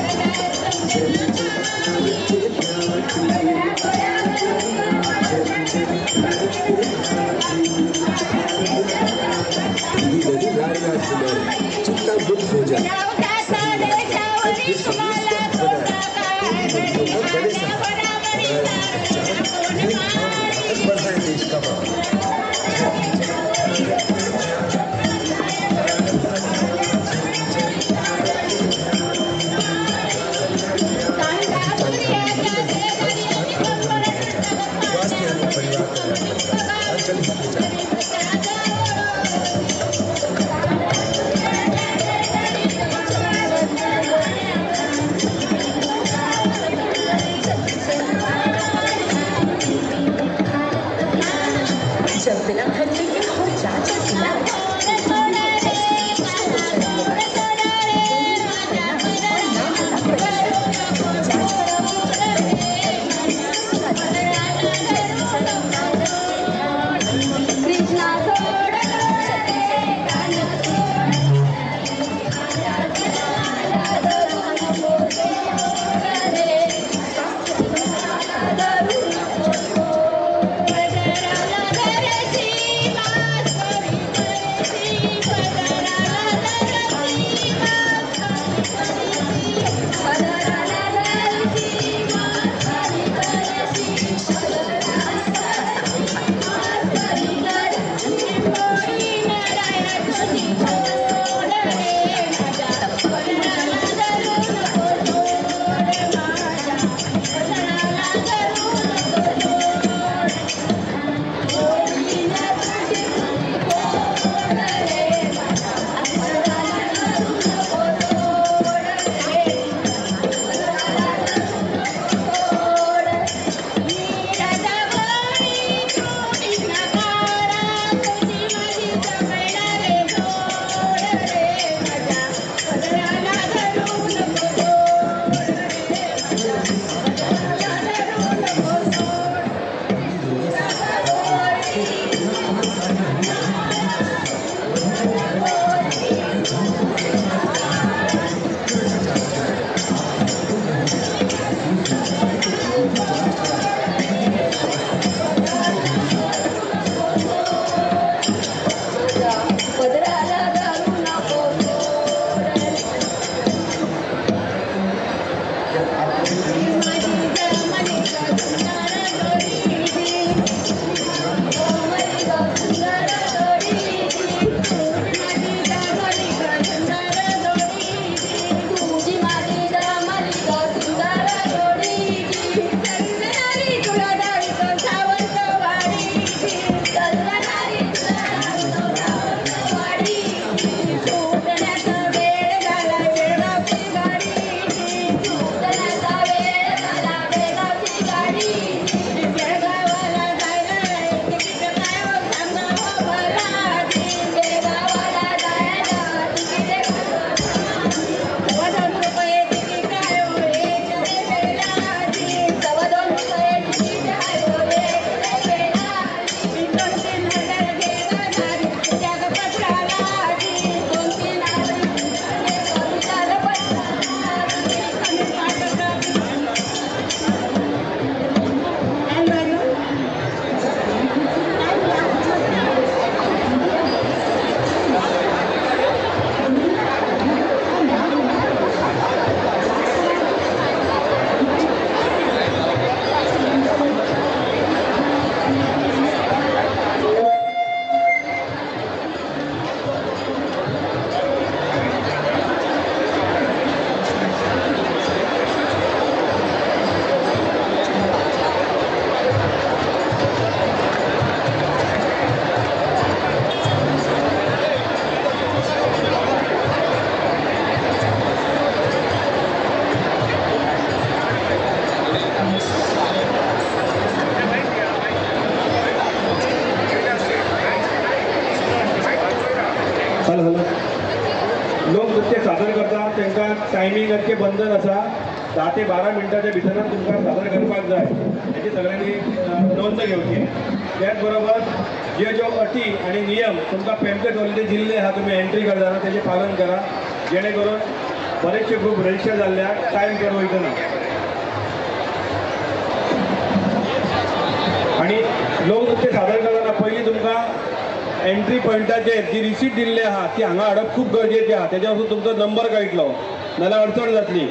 हॅलो हॅलो, लोकनृत्य सादर करता तांकां टायमिंगाचें बंधन आसा, 10 ते 12 मिनटाच्या भितरच तुमकां सादर करपाक जाय, हेची सगळ्यांनी नोंद घेवची. त्याच बरोबर जे ज्यो अटी आनी नियम तुमकां पॅम्पलेट ऑलरेडी दिल्ले आहा, तुमी एंट्री करतना तेजें पालन करा, जेणे करून बरेचशे ग्रूप रजिस्टर जाल्ल्याक टायम चड वयतना. आनी लोकनृत्य सादर करतना पयलीं तुमकां एंट्री पॉयंटाचेर जी रिसीट दिल्ली आहा ती हांगा हाडप खूब गरजेचें आहा, तेज्या वचून तुमचो नंबर कळटलो, नाजाल्यार अडचण जातली.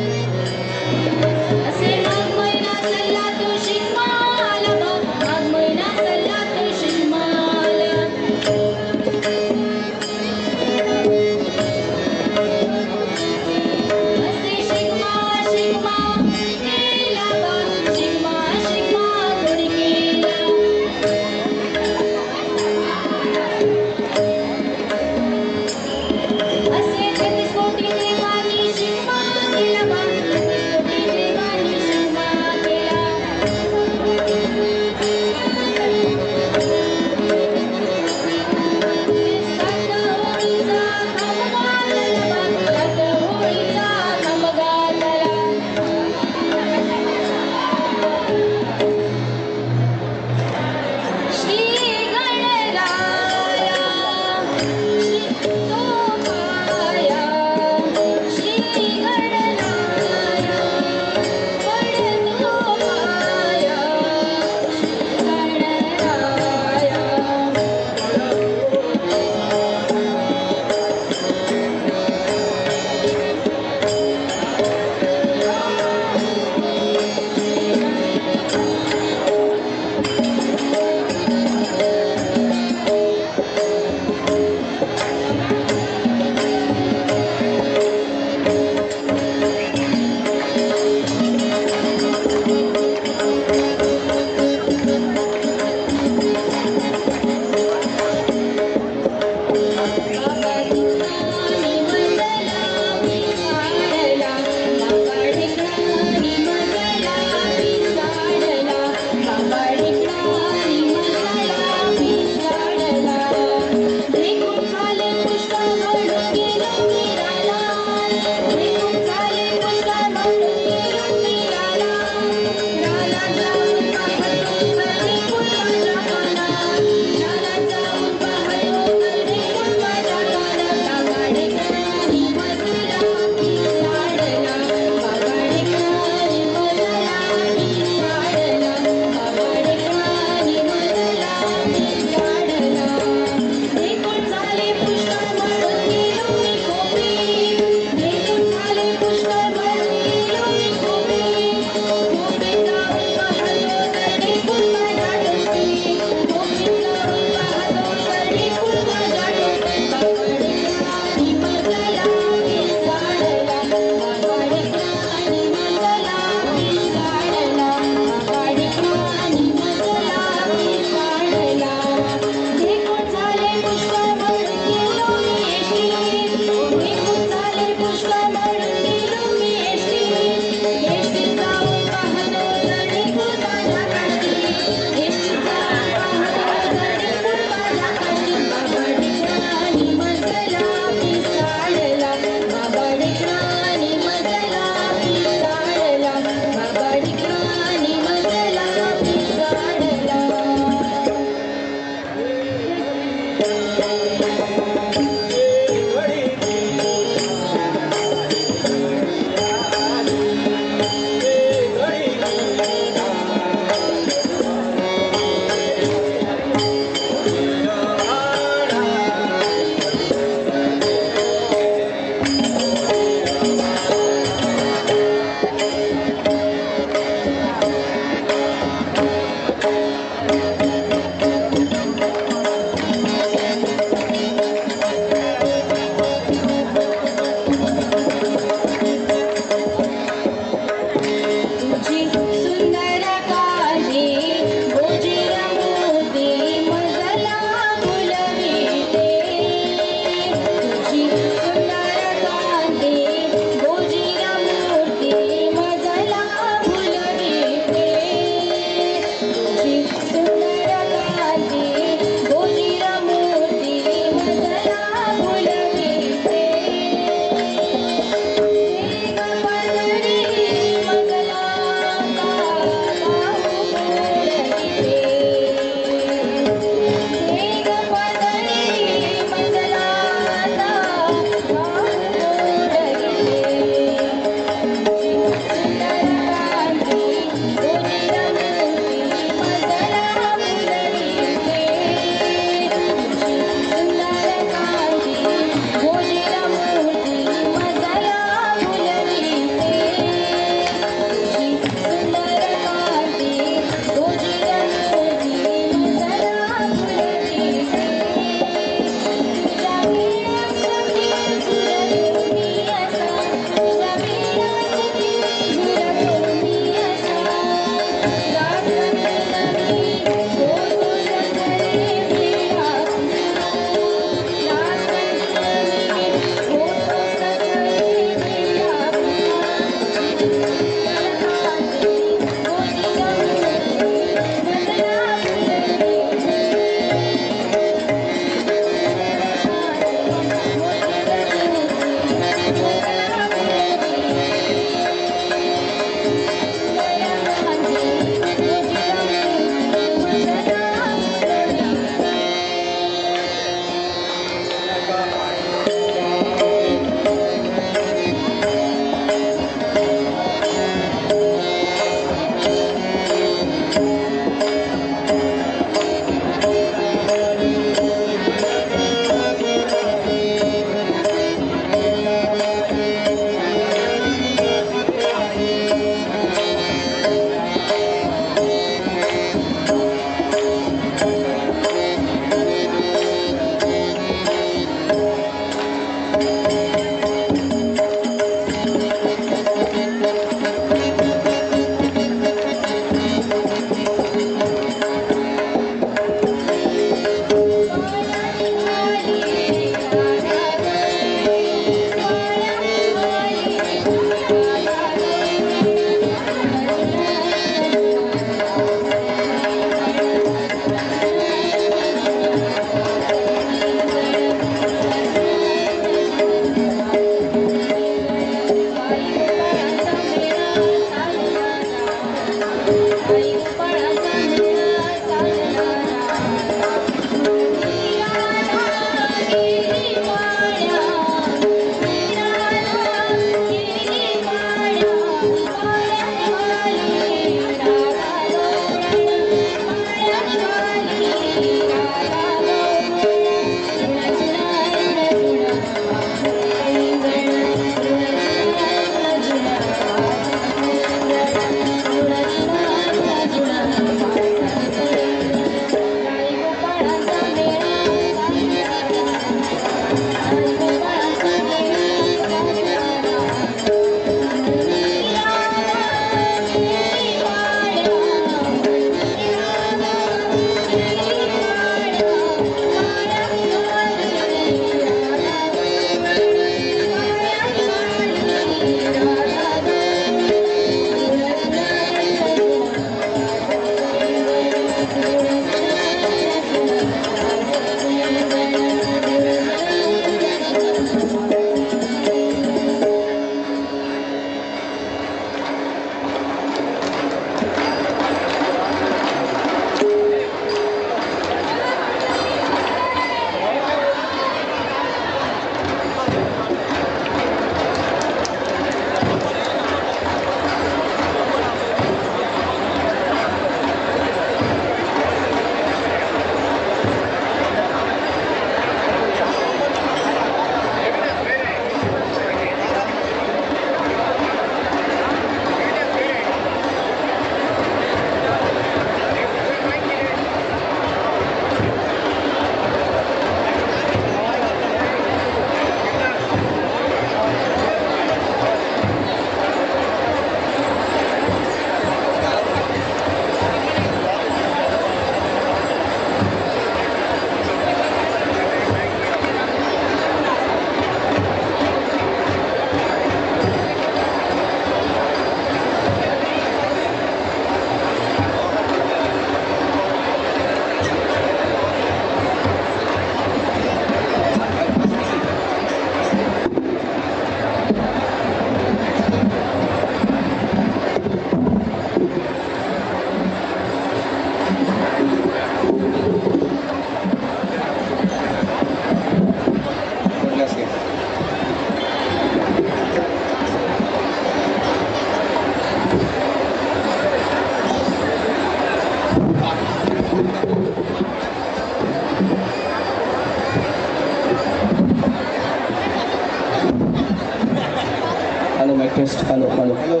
Hello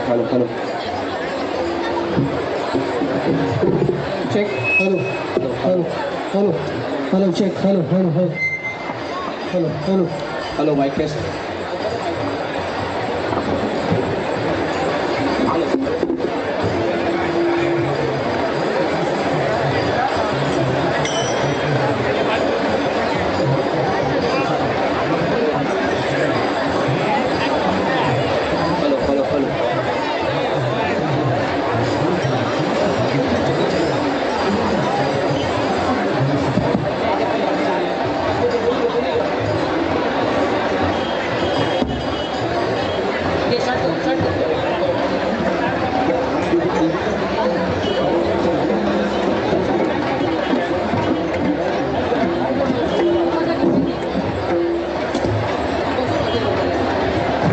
hello hello
check hello hello hello hello check hello hello hello hello hello
hello mic test. Hello hello hello.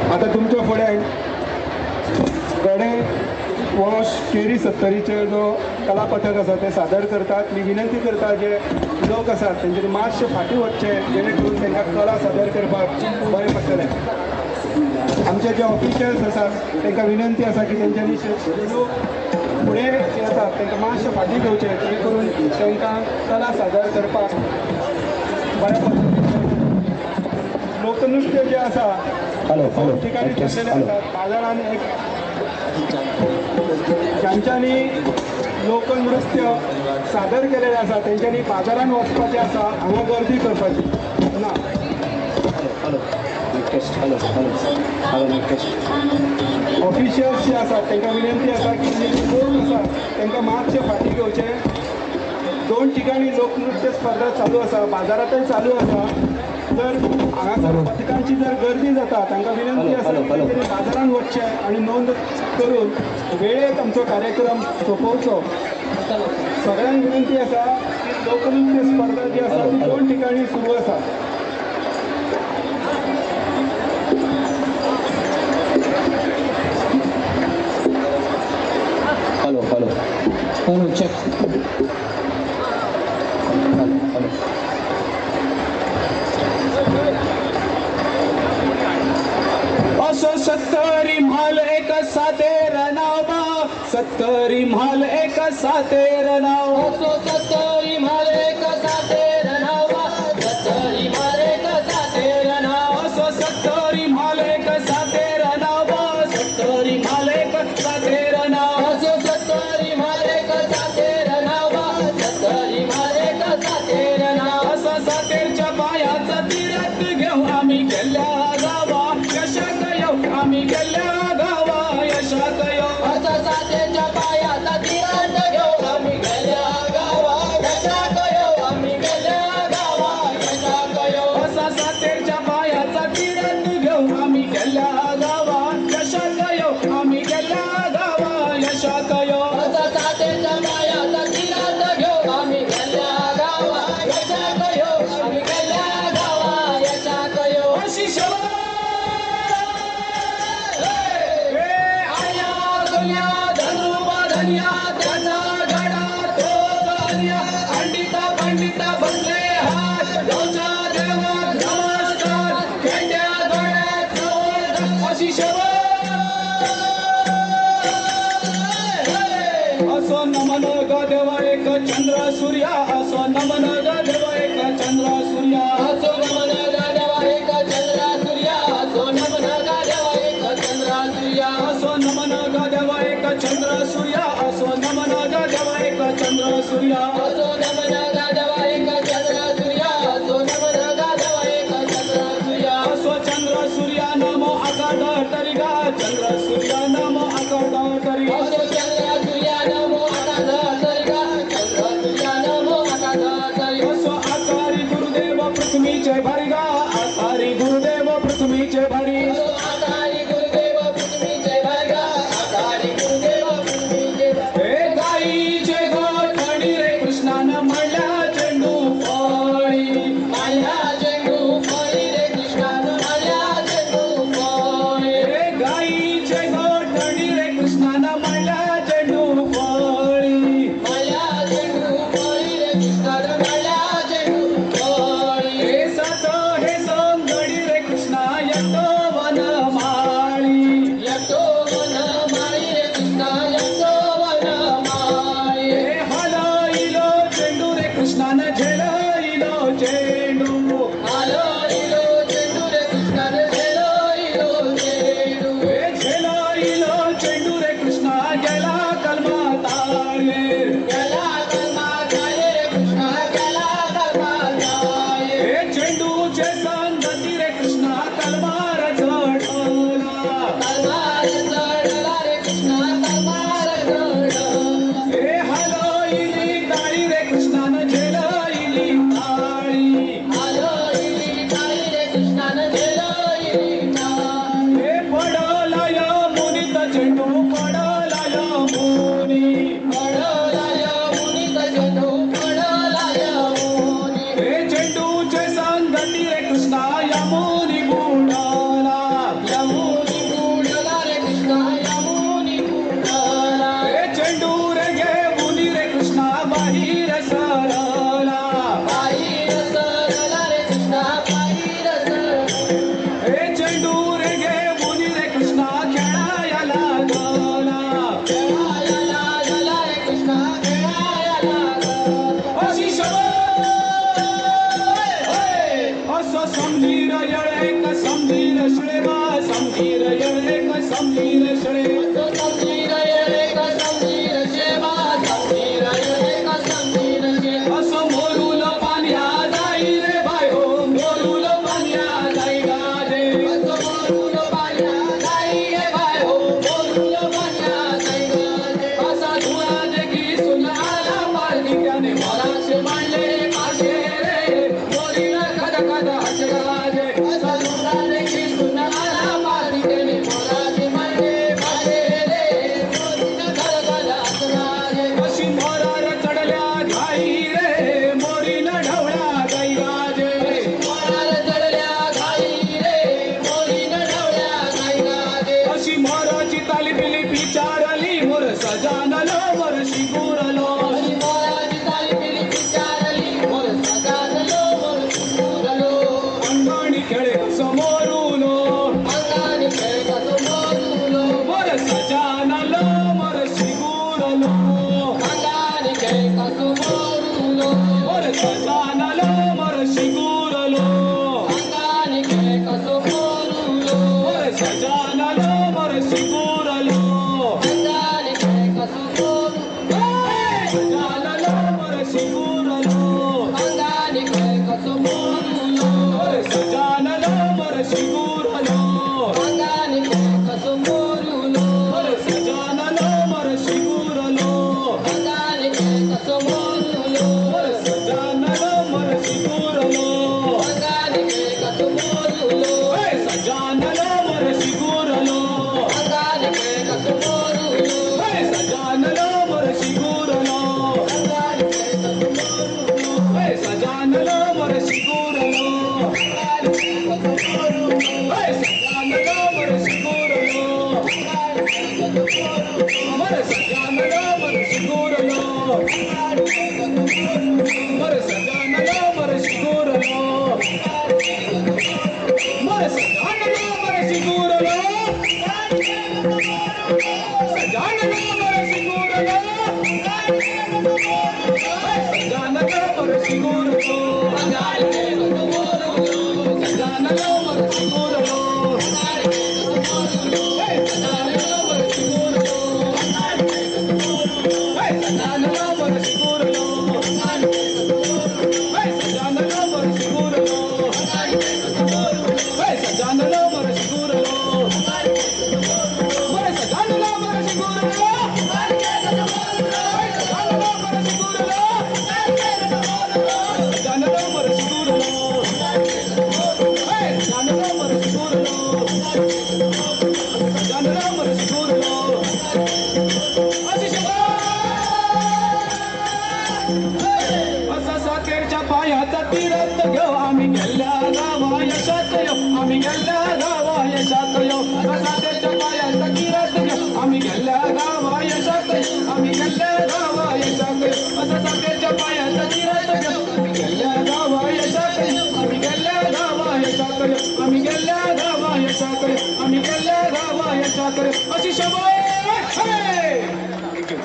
आता तुमच्या फुडें गडे वॉश केरी सत्तरीचे जो कला पथक आसा ते सादर करतात. मी विनंती करता जे लोक आसात तेंच्यांनी मातशे फाटीं वचचे जेणे करून तांकां कला सादर करपाक बरें पडटलें. आमचे जे ऑफिशियल्स आसात तांकां विनंती आसा की तेंच्यांनी लोक फुडें जे आसात तांकां मातशे फाटीं घेवचे जेणे करून तांकां कला सादर करपाक बरें पडटलें. लोकनृत्य जे आसा
हॅलो हॅलो
ठिकाणी ठरलेले असतात बाजारात एक ज्यांच्यानी लोकनृत्य सादर केलेले आसा तेंच्यांनी बाजारान वचपाचें आसा, हांगा गर्दी करपाची ना.
Hello hello mic test. Hello hello hello mic test.
Officials जे आसात तांकां विनंती आसा की जे लोक आसात तांकां मातशे फाटीं घेवचे. दोन ठिकाणी लोकनृत्य स्पर्धा चालू आसा, बाजारांतय चालू आसा. जर हांगासर पथकांची जर गर्दी जाता तांकां विनंती आसा की तेंच्यांनी बाजारान वचचें आनी नोंद करून वेळेत आमचो कार्यक्रम सोंपोवचो. सगळ्यांक विनंती आसा की लोकनृत्य स्पर्धा जी आसा ती दोन ठिकाणी सुरू आसा.
Hello hello
hello check
hello hello.
असो सत्तरी म्हाल एक सातेर नाव, सत्तरी म्हाल एक सातेर नाव,
असो सत्तरी म्हाल एक सातेर नाव, सत्तरी म्हाल एक सातेर नाव,
असो सत्तरी म्हाल एक सातेर नाव, सत्तरी म्हाल एक सातेर नाव,
असो सत्तरी म्हाल एक सातेर नाव, सत्तरी म्हाल एक सातेर नाव,
असो सातेरच्या पायाचा तीरथ घेऊ आम्ही गेल्या गावा यशाक येऊ, आम्ही गेल्या गावा यशाक येऊ,
असो सातेरच्या पायाचा तीरथ घेऊ आम्ही गेल्या गावा यशाक येऊ, आम्ही गेल्या गावा यशाक येऊ,
असा सातेरच्या पायाचा तीरथ घेऊ आम्ही गेल्या गावा यशाक येऊ, आम्ही गेल्या गावा यशाक येऊ,
असा सातेरच्या पायाचा तीरथ घेऊ आम्ही गेल्या गावा यशाक येऊ, आम्ही गेल्या गावा यशाक येऊ,
अशी शवा आया दुनिया धनुबा धनिया त्याचा गडा तो धनिया, अंडिता पंडिता बसले हात गावच्या देवा नमस्कार, खेंड्या गळ्यात अशी शवा असो नमन ग देवा एक चंद्र सूर्या, असो नमन ग देवा एक चंद्र सूर्या,
असो नमन ग देवा एक चंद्र सूर्या, असो नमन ग देवा एक चंद्र सूर्या,
असो नमन ग देवा एक चंद्र सूर्या, असो नमन ग देवा एक चंद्र सूर्या,
असो नमन ग देवा एक चंद्र सूर्या, असो नमन ग देवा एक चंद्र सूर्या,
असो चंद्र सूर्या नमो आकाड तरिगा, चंद्र सूर्या नमो आकाड तरिगा,
असो चंद्र सूर्या नमो आकाड तरिगा, चंद्र सूर्या नमो आकाड तरिगा,
असो आकारी गुरुदेव पृथ्वीचे भारी गा, आकारी गुरुदेव पृथ्वीचे भारी,
असो आकारी गुरुदेव पृथ्वीचे भारी गा, आकारी गुरुदेव पृथ्वीचे भारी,
हे गाईचे गोठणी रे कृष्णानं मांडल्या चेंडू फळी,
मांडल्या चेंडू फळी रे कृष्णानं मांडल्या चेंडू फळी,
हे गाईचे गोठणी रे कृष्णानं मांडल्या चेंडू फळी,
मांडल्या चेंडू फळी रे कृष्णानं मांडल्या चेंडू फळी,
हे सात
कृष्णान झेलयली.
हे पडला यमुनीत चेंडू, पडला यमुनी,
पडला यमुनीत चेंडू, पडला यमुनी.
हे चेंडूचे संगती रे कृष्णा यमुनी बुडला,
यमुनी बुडला रे कृष्णा यमुनी बुडला.
हे चेंडू रे घेऊनी रे कृष्णा बाहीर सरला,
बाहीर सरला रे कृष्णा बाहीर सरला.
हे चेंडू रे घेऊनी रे कृष्णा खेळाया लागला,
खेळाया लागला रे कृष्णा खेळाया लागला.
अशी असं समजीर येळे का समजीर शिळे बा, समजीर येळे का समजीर शिळे.
असं समजीर येळे का समजीर शेवा, समजीर येळे का समजीर शेवा.
असं मोरूल पाण्या जाई रे बायो, मोरूल पाण्या जाई गाजे.
असं मोरूल पाण्या जाई रे बायो, मोरूल पाण्या जाई गाजे.
असा धुळा देखी सुनाला पारधी त्याने मोराचे मांडले पाशे रे, मोरीला कदा कदा हसे गाजे.
असा धुळा देखी सुनाला पारधी त्याने मोराचे मांडले पाशे रे, मोरीला कदा कदा हसे गाजे.
अशी मोरार चढल्या घाई रे, मोरीनं ढवळ्या गाई गाजे.
मोरार चढल्या घाई रे, मोरीनं ढवळ्या गाई गाजे.
अशी मोराची ताली बिली विचारली, मोर सजानलो मोर शिगुरलो.
अशी मोराची ताली बिली विचारली, मोर सजानलो मोर शिगुरलो.
अंगाणी खेळे समोरुलो,
अंगाने खेळ कसो मोरुलो,
मोर सजानलो मोर शिगुरलो.
अंगाने खेळ कसो मोरुलो,
मोर सजानलो मोर शिगुरलो.
अंगाने खेळ कसो मोरुलो,
मोर सजानलो मोर शिगुरलो.
अंगाने खेळ कसो मोरुलो,
सजानलो मोर शिगुरलो.
अंगाने खेळ कसो मोरुलो,
मोर सजानलो मोर शिगुरलो.
अंगाने खेळ कसो मोरुलो,
मोर सजानलो मोर शिगुरलो.
अंगाने खेळ कसो मोरुलो,
मोर सजानलो मोर शिगुरलो.
अंगाने खेळ कसो मोरुलो,
सजानलो मोर शिगुरलो.
अंगाने खेळ कसो मोरुलो,
सजानलो मोर शिगुरलो.
अंगाने खेळ कसो मोरुलो,
सजानलो मोर शिगुरलो.
अंगाने खेळ कसो मोरुलो,
सजानलो मोर शिगुरलो.
अंगाने खेळ कसो मोरुलो,
मोर सजानलो मोर शिगुरलो.
अंगाने खेळ कसो मोरुलो,
मोर सजानलो मोर शिगुरलो.
अंगाने खेळ कसो मोरुलो,
मोर सजानलो मोर शिगुरलो.
अंगाने खेळ कसो मोरुलो,
सजानलो मोर शिगुरलो.
अंगाने खेळ कसो मोरुलो,
सजानलो मोर शिगुरलो.
अंगाने खेळ कसो मोरुलो,
सजानलो मोर शिगुरलो.
अंगाने खेळ कसो मोरुलो,
सजानलो मोर शिगुरलो.
अंगाने खेळ कसो मोरुलो,
सजानलो मोर शिगुरलो.
अंगाने खेळ कसो मोरुलो,
सजानलो मोर शिगुरलो.
अंगाने खेळ कसो मोरुलो,
मोर सजानलो मोर शिगुरलो.
अंगाने खेळ कसो मोरुलो,
सजानलो मोर शिगुरलो.
अंगाने खेळ कसो मोरुलो,
सजानलो मोर शिगुरलो.
अंगाने खेळ कसो मोरुलो,
सजानलो मोर शिगुरलो. सजानलो मोर शिगुरलो. असा सातेरच्या पायाचा तीरथ घेऊ आम्ही गेल्या गावा यशात यो, आम्ही गेल्या गावा यशात यो. असा सातेरच्या पायाचा तीरथ घेऊ आम्ही गेल्या गावा यशात यो, आम्ही गेल्या गावा यशात यो. असा सातेरच्या पायाचा तीरथ घेऊ आम्ही गेल्या गावा यशात यो, आम्ही गेल्या गावा यशात यो, आम्ही गेल्या गावा यशात यो, आम्ही गेल्या गावा यशात यो. अशी शबा. Thank you.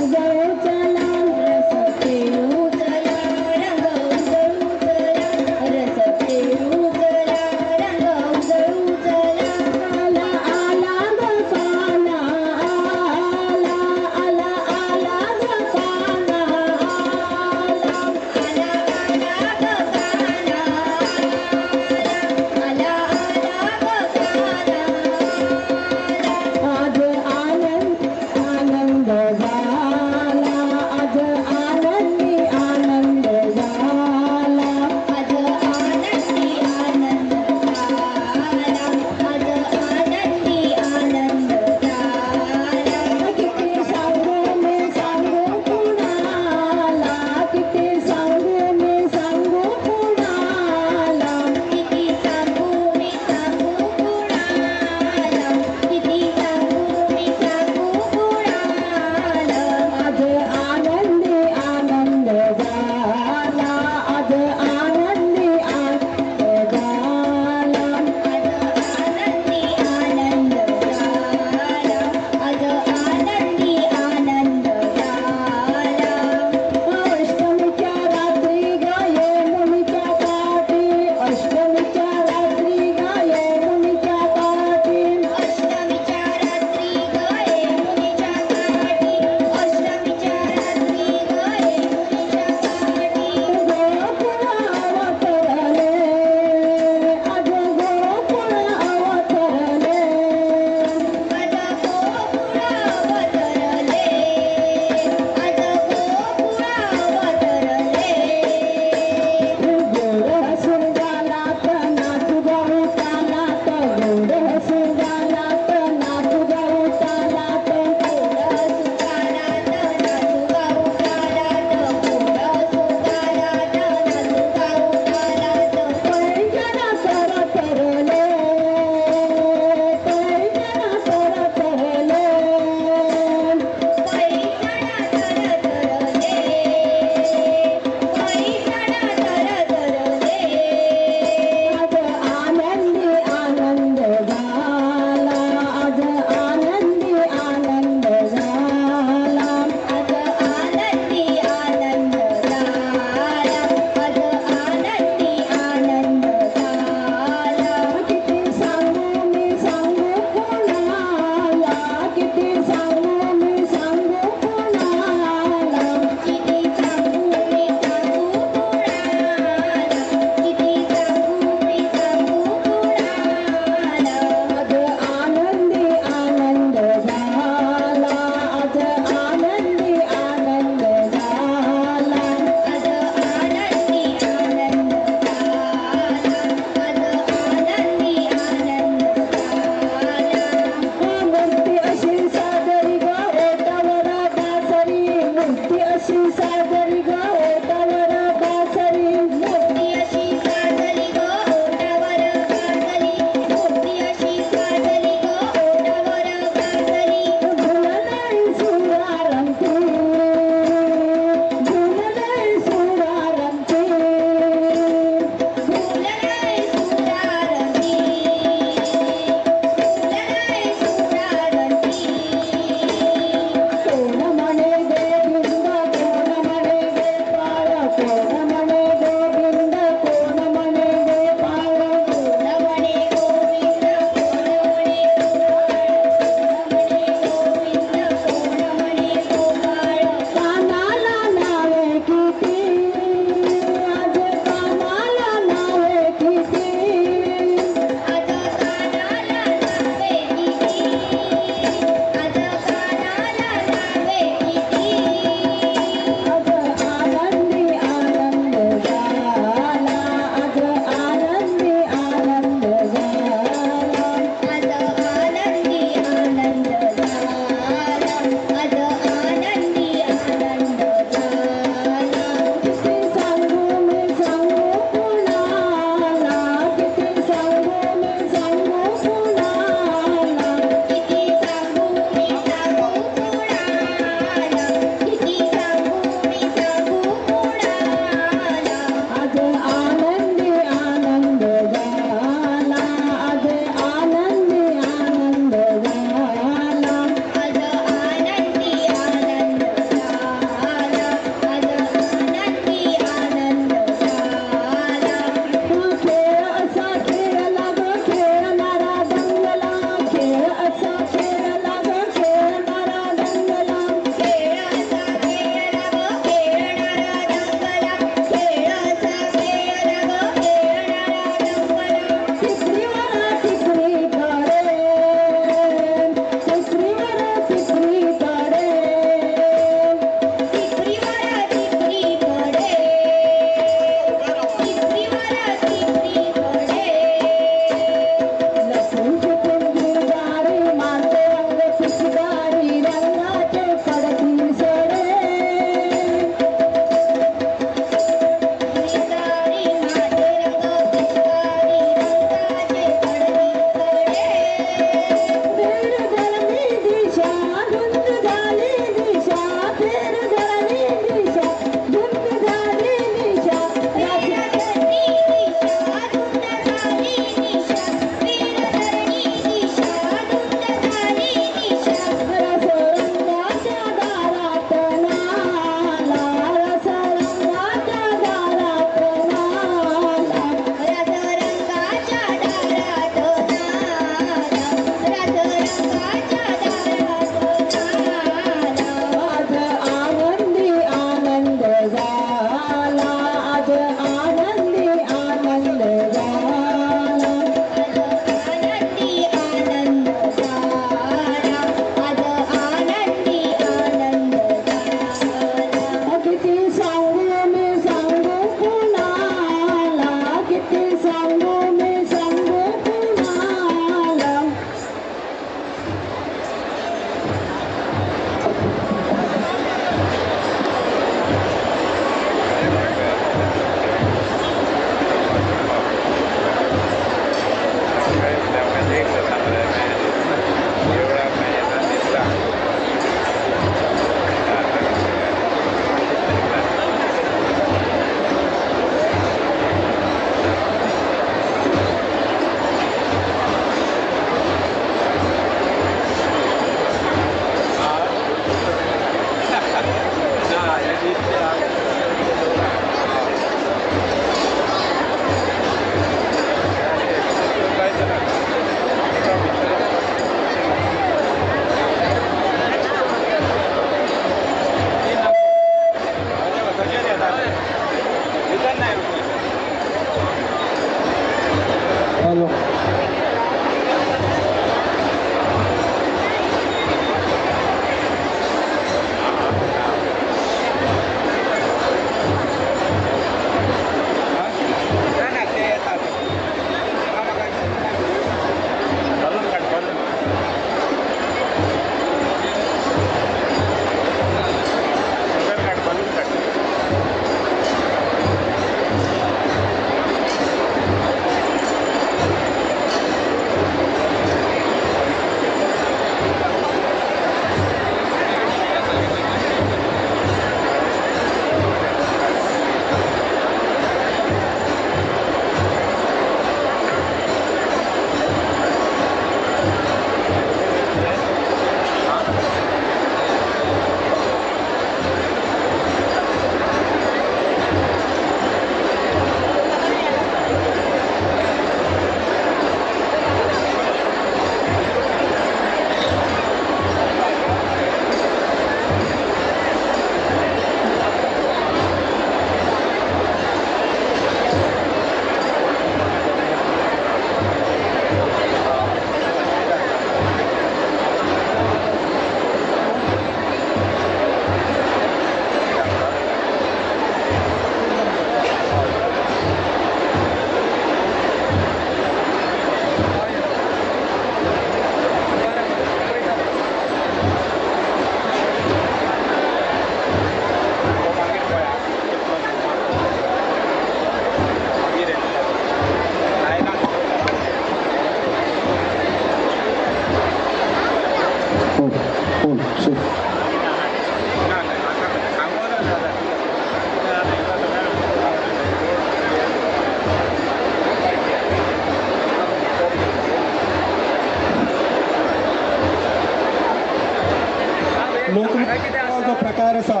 लोकनृत्याचो जो प्रकार आसा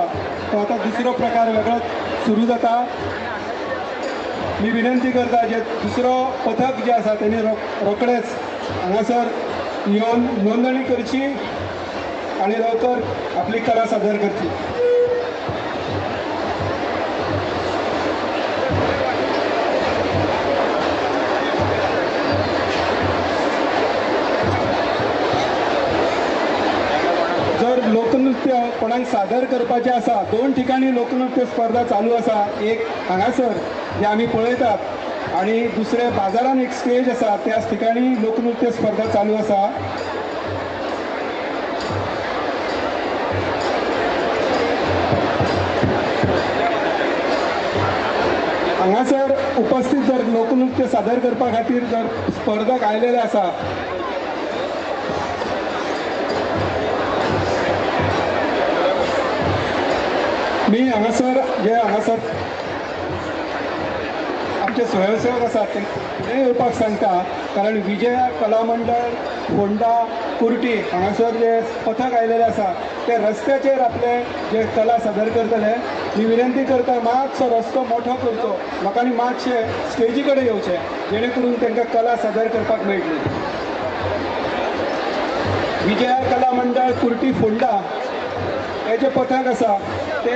तो आतां दुसरो प्रकार वेगळोच सुरू जाता। मी विनंती करता जे दुसरो पथक जे आसा तेणी रोखडेच हांगासर येवन नोंदणी करची आनी लवकर आपली कला सादर करची। जर लोकनृत्य कोणाक सादर करपाचें आसा, दोन ठिकाणी लोकनृत्य स्पर्धा चालू आसा, एक हांगासर जे आमी पळयतात आनी दुसरे बाजारान एक स्टेज आसा त्याच ठिकाणी लोकनृत्य स्पर्धा चालू आसा। हांगासर उपस्थित जर लोकनृत्य सादर करपा खातीर जर स्पर्धक आयलेले आसा मी हांगासर जे हांगासर आमचे स्वयंसेवक आसात ते फुडें येवपाक सांगता, कारण विजया कला मंडळ फोंडा कुर्टी हांगासर जे पथक आयलेले आसा ते रस्त्याचेर आपले जे कला सादर करतले। मी विनंती करता मातसो रस्तो मोठो करचो, लोकांनी मातशे स्टेजी कडेन येवचे जेणे करून तांकां कला सादर करपाक मेळटली। विजया कला मंडळ कुर्टी फोंडा हे जे पथक आसा ते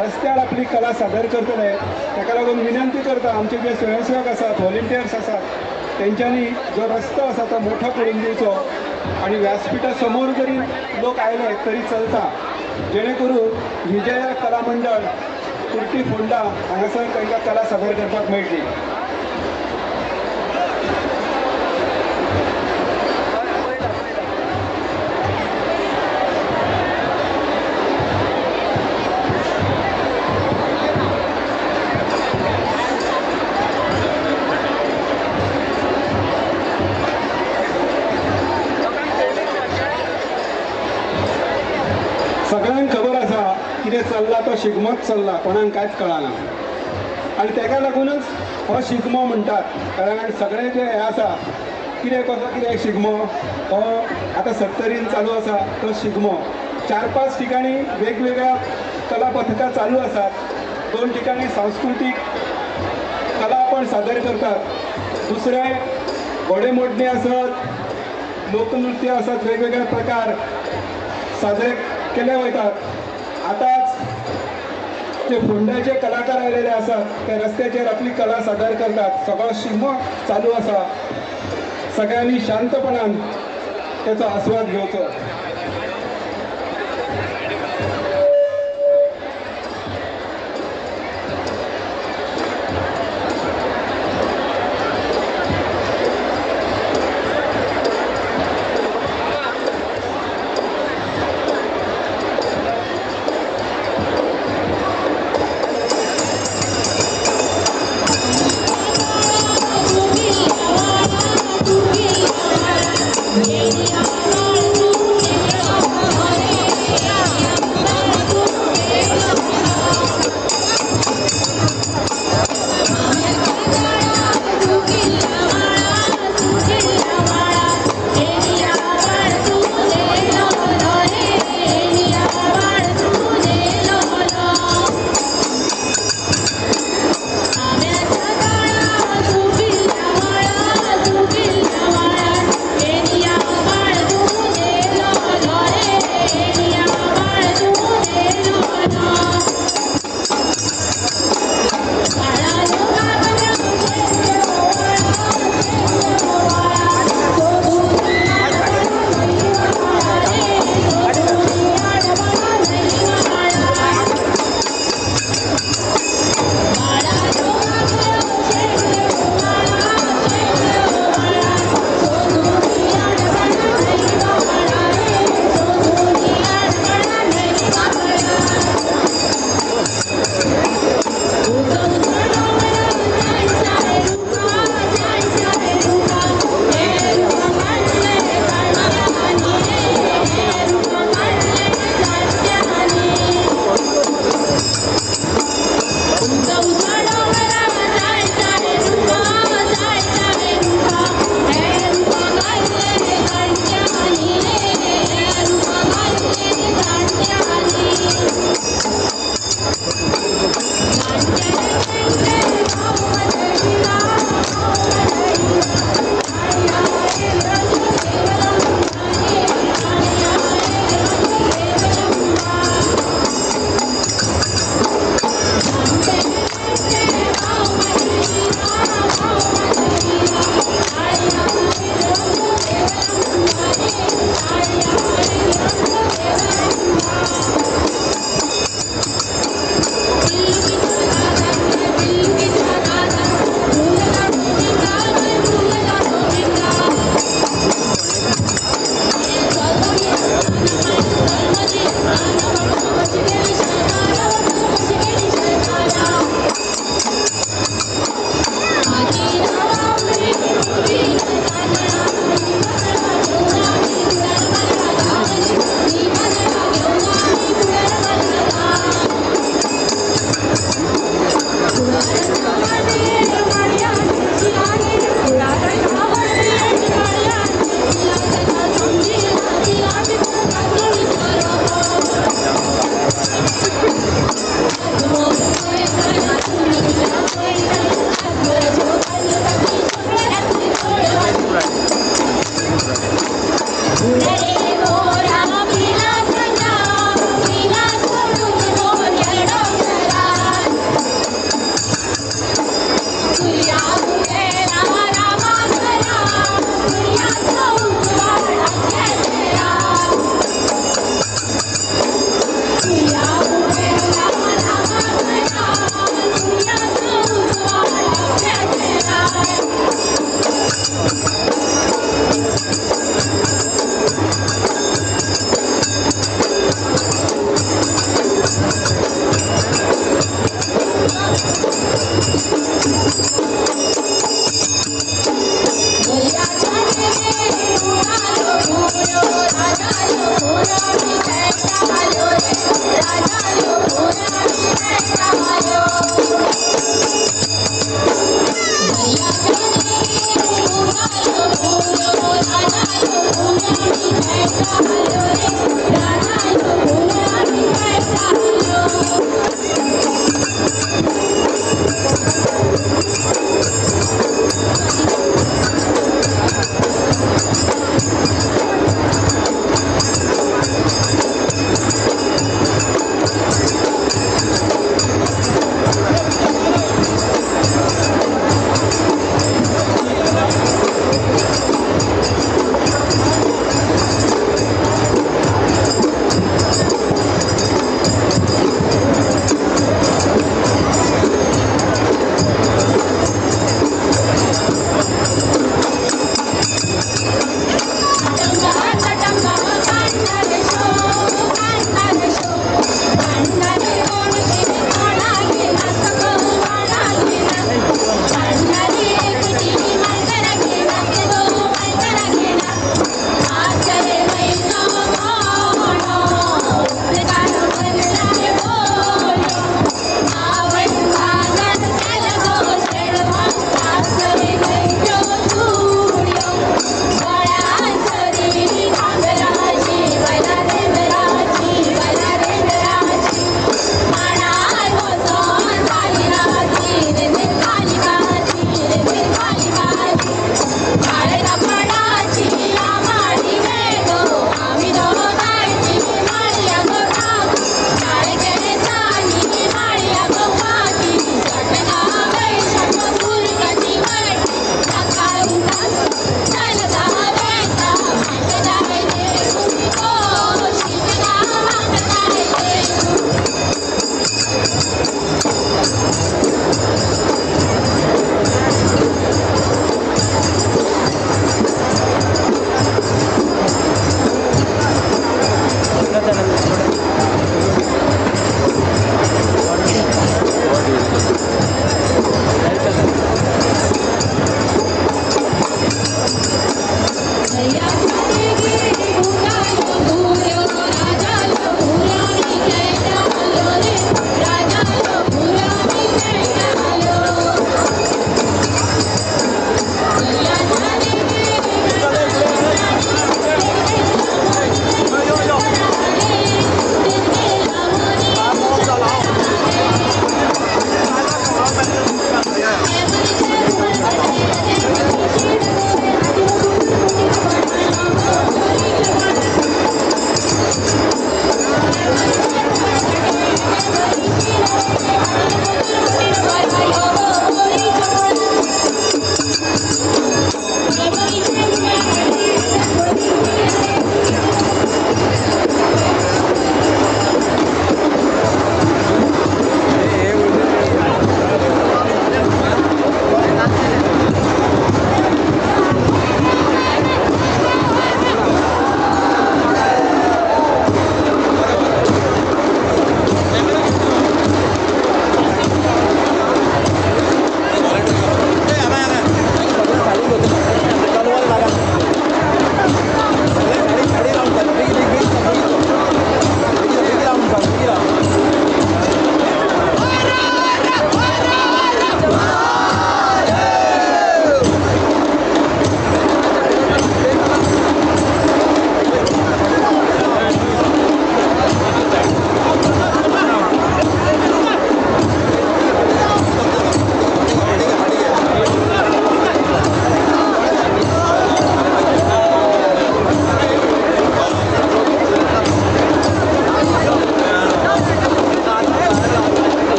रस्त्यार आपली कला सादर करतले, ताका लागून विनंती करता आमचे जे स्वयंसेवक आसात व्हॉलंटियर्स आसात तेंच्यांनी जो रस्तो आसा तो मोठो करून दिवचो आनी व्यासपिठा समोर जरी लोक आयले तरी चलता, जेणे करून विजया कला मंडळ कुर्टी फोंडा हांगासर तांकां कला सादर करपाक मेळटली। सगळ्यांक खबर आसा कितें चल्ला तो शिगमोच चल्ला, कोणाक कांयच कळना आनी ताका लागूनच हो शिगमो म्हणटात, कारण सगळें जें हें आसा कितें कसो कितें शिगमो हो आतां सत्तरीन चालू आसा तो शिगमो। 4-5 ठिकाणी वेगवेगळ्या कला पथकां चालू आसात, 2 ठिकाणी सांस्कृतीक कला आपण सादर करतात, दुसरें घोडेमोडणी आसत, लोकनृत्य आसत, वेगवेगळे प्रकार साजरे केले वयतात। आतांच जे फोंड्याचे कलाकार आयलेले आसात ते रस्त्याचेर आपली कला सादर करतात। सगळो शिगमो चालू आसा, सगळ्यांनी शांतपणान त्याचो आस्वाद घेवचो।
Yeah.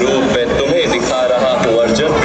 रूप मैं तुम्हें दिखा रहा हूँ अर्जुन।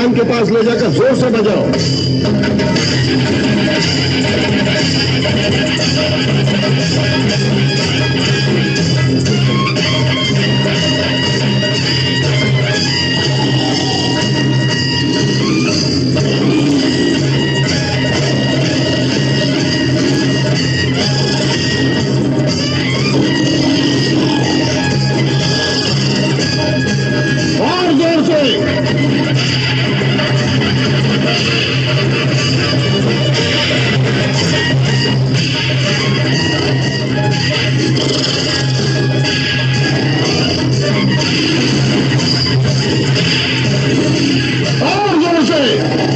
कान के पास ले जाकर जोर से बजाओ। और जोर से। और जोर से।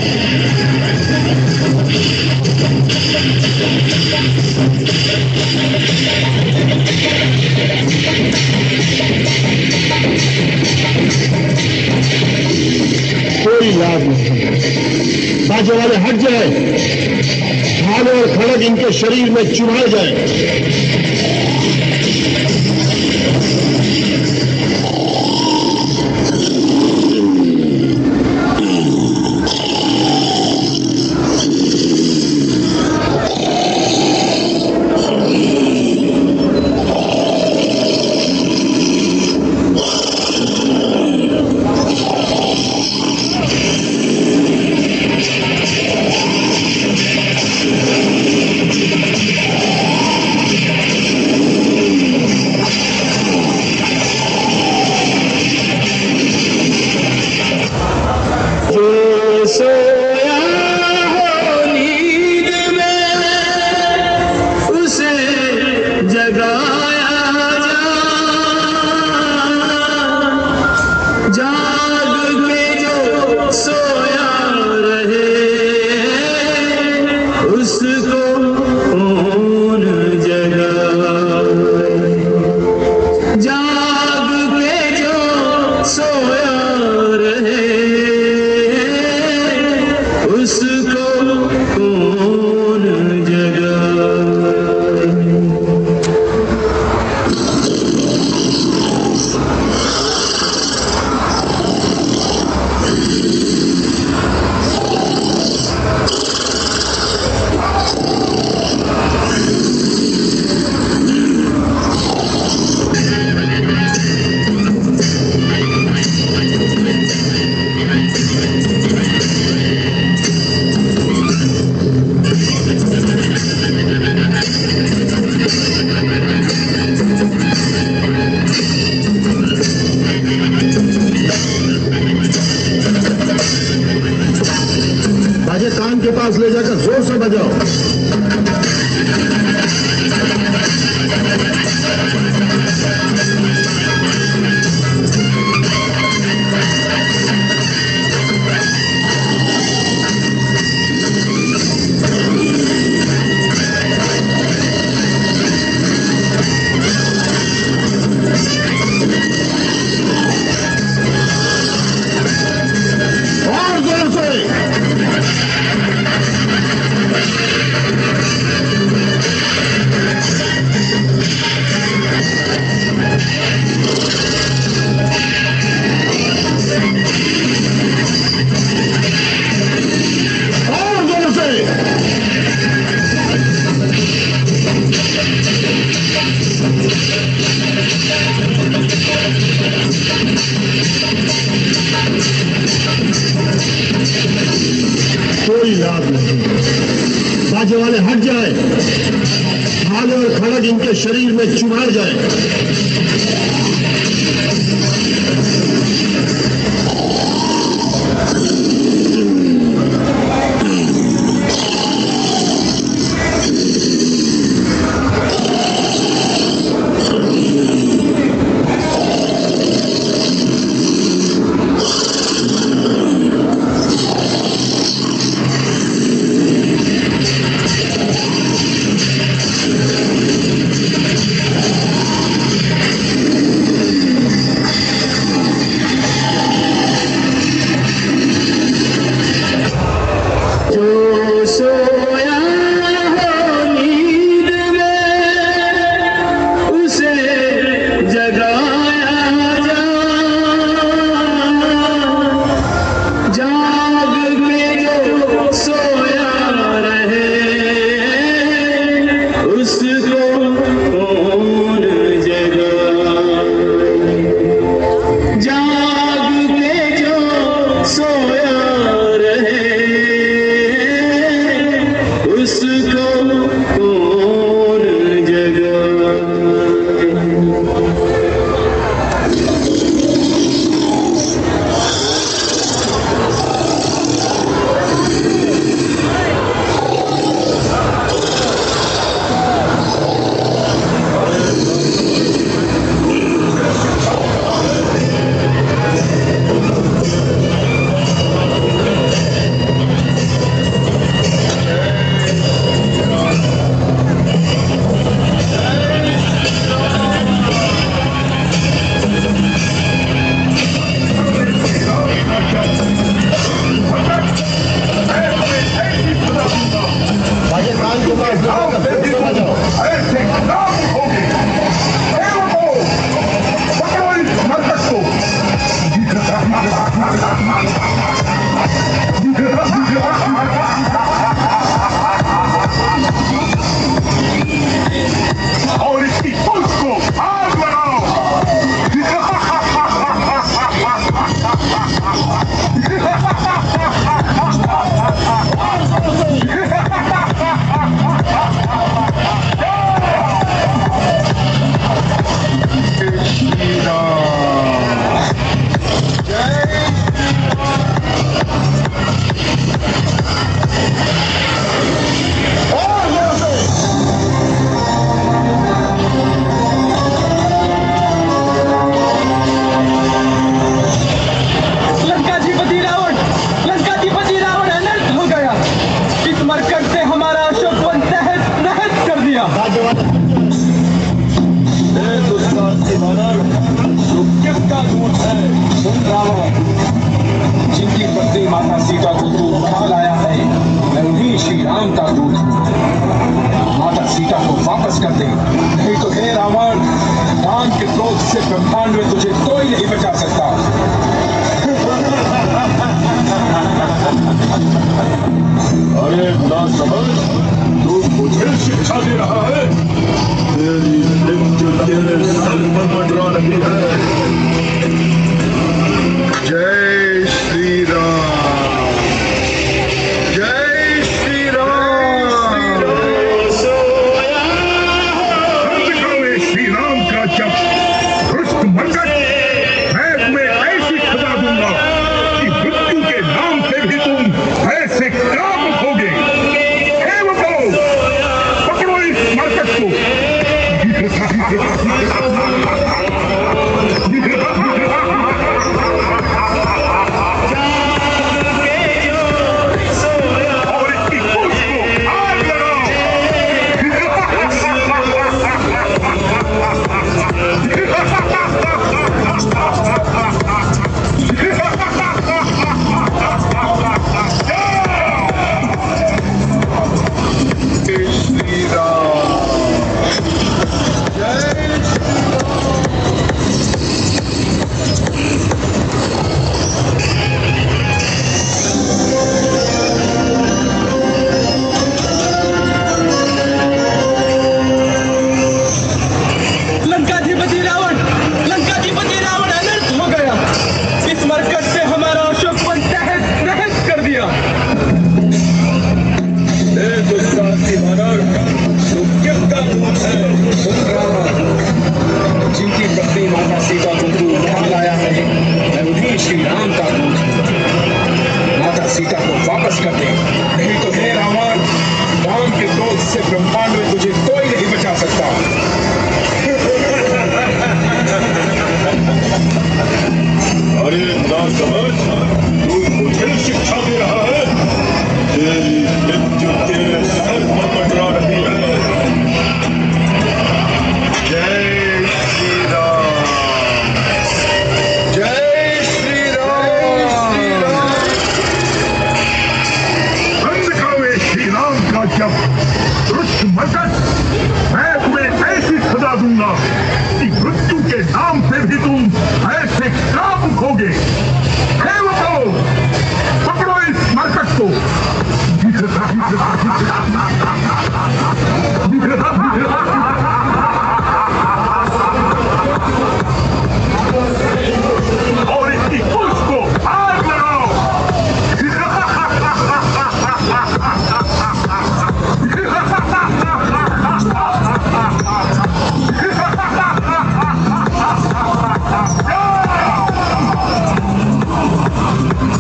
कोई लाभ नहीं। बाजे वाले हट जाए, भाले और खड़ग इनके शरीर में चुभाए जाए।
सोया हो नींद में उसे जगाया जा, जाग के जो सोया रहे उसको कौन जगाए, जाग के जो सोया रहे उसको कौन जगाए।
बाजे कान के पास ले जाकर जोर से बजाओ। और जोर से। और जोर से। कोई लाभ नहीं। बाजे वाले हट जाए, भाले और खड़ग इनके शरीर में चुभाए जाए।
दुस्साहसी वानर, तू किसका दूत है? सुन रावण, जिनकी पत्नी माता सीता को तू उठा लाया है, मैं उन्हीं श्री राम का दूत हूँ। माता सीता को वापस कर दे, नहीं तो हे रावण, राम के क्रोध से ब्रह्मांड में तुझे कोई नहीं बचा सकता।
अरे ना समझ, तू मुझे शिक्षा दे रहा है? तेरी मृत्यु तेरे सर पर मंडरा रही है।
जय श्री राम, जय श्री राम।
श्री राम का जप दुष्ट मरकट, मैं तुम्हें ऐसी सजा दूंगा कि मृत्यु के नाम से भी तुम ऐसे कांप उठोगे। हे बताओ, पकड़ो इस मरकट को। और इसकी पूंछ को आग लगाओ।
श्री राम, जय श्री राम।
लंकाधिपति रावण, लंकाधिपति रावण अनर्थ हो गया। इस मरकट से हमारा अशोक वन तहस नहस कर दिया।
हे दुस्साहसी वानर, तू किसका दूत है?
सुन रावण, जिनकी पत्नी माता सीता को तू उठा लाया है, मैं उन्हीं श्री राम का दूत हूँ। माता सीता को वापस कर दे, नहीं तो हे रावण, राम के क्रोध से ब्रह्मांड में तुझे कोई नहीं बचा सकता।
अरे ना समझ, तू मुझे शिक्षा दे रहा है? तेरी मृत्यु तेरे सर पर मंडरा रही है।
जय श्री राम, जय श्री राम।
अंधकावे श्री राम का जप दुष्ट मरकट, मैं तुम्हें ऐसी सजा दूंगा कि मृत्यु के नाम से भी तुम ऐसे कांप उठोगे। हे बताओ, पकड़ो इस मरकट को। और इसकी पूंछ को आग लगाओ।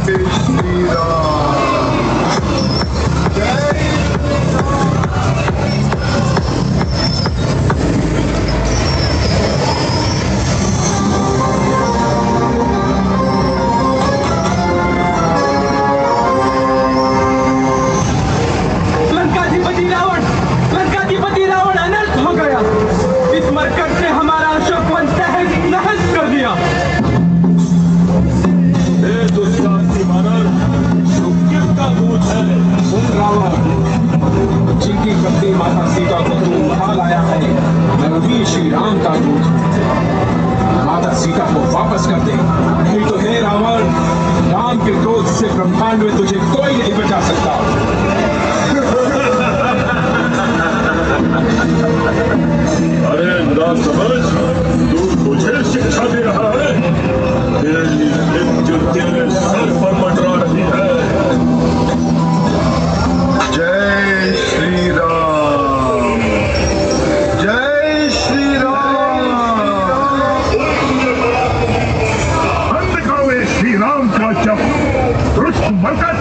श्री राम, जय।
लंकाधिपति रावण, लंकाधिपति रावण अनर्थ हो गया। इस मरकट से हमारा अशोक वन तहस नहस कर दिया।
हे दुस्साहसी वानर, तू किसका दूत है?
सुन रावण, जिनकी पत्नी माता सीता को तू उठा लाया है, मैं उन्हीं श्री राम का दूत हूँ। माता सीता को वापस कर दे, नहीं तो हे रावण, राम के क्रोध से ब्रह्मांड में तुझे कोई नहीं बचा सकता।
अरे ना समझ, तू मुझे शिक्षा दे रहा है? तेरी मृत्यु तेरे सर पर मंडरा रही है।
जय श्री राम, जय श्री राम।
अंधकावे श्री राम का जप दुष्ट मरकट,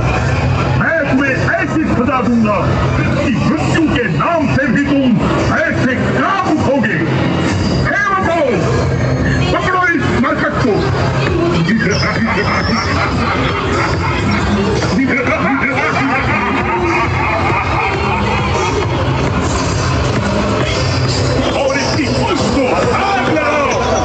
मैं तुम्हें ऐसी सजा दूंगा कि मृत्यु के नाम से भी तुम ऐसे कांप उठोगे। हे बताओ, पकड़ो इस मरकट को। और इसकी पूंछ को आग लगाओ।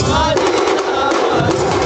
माझी.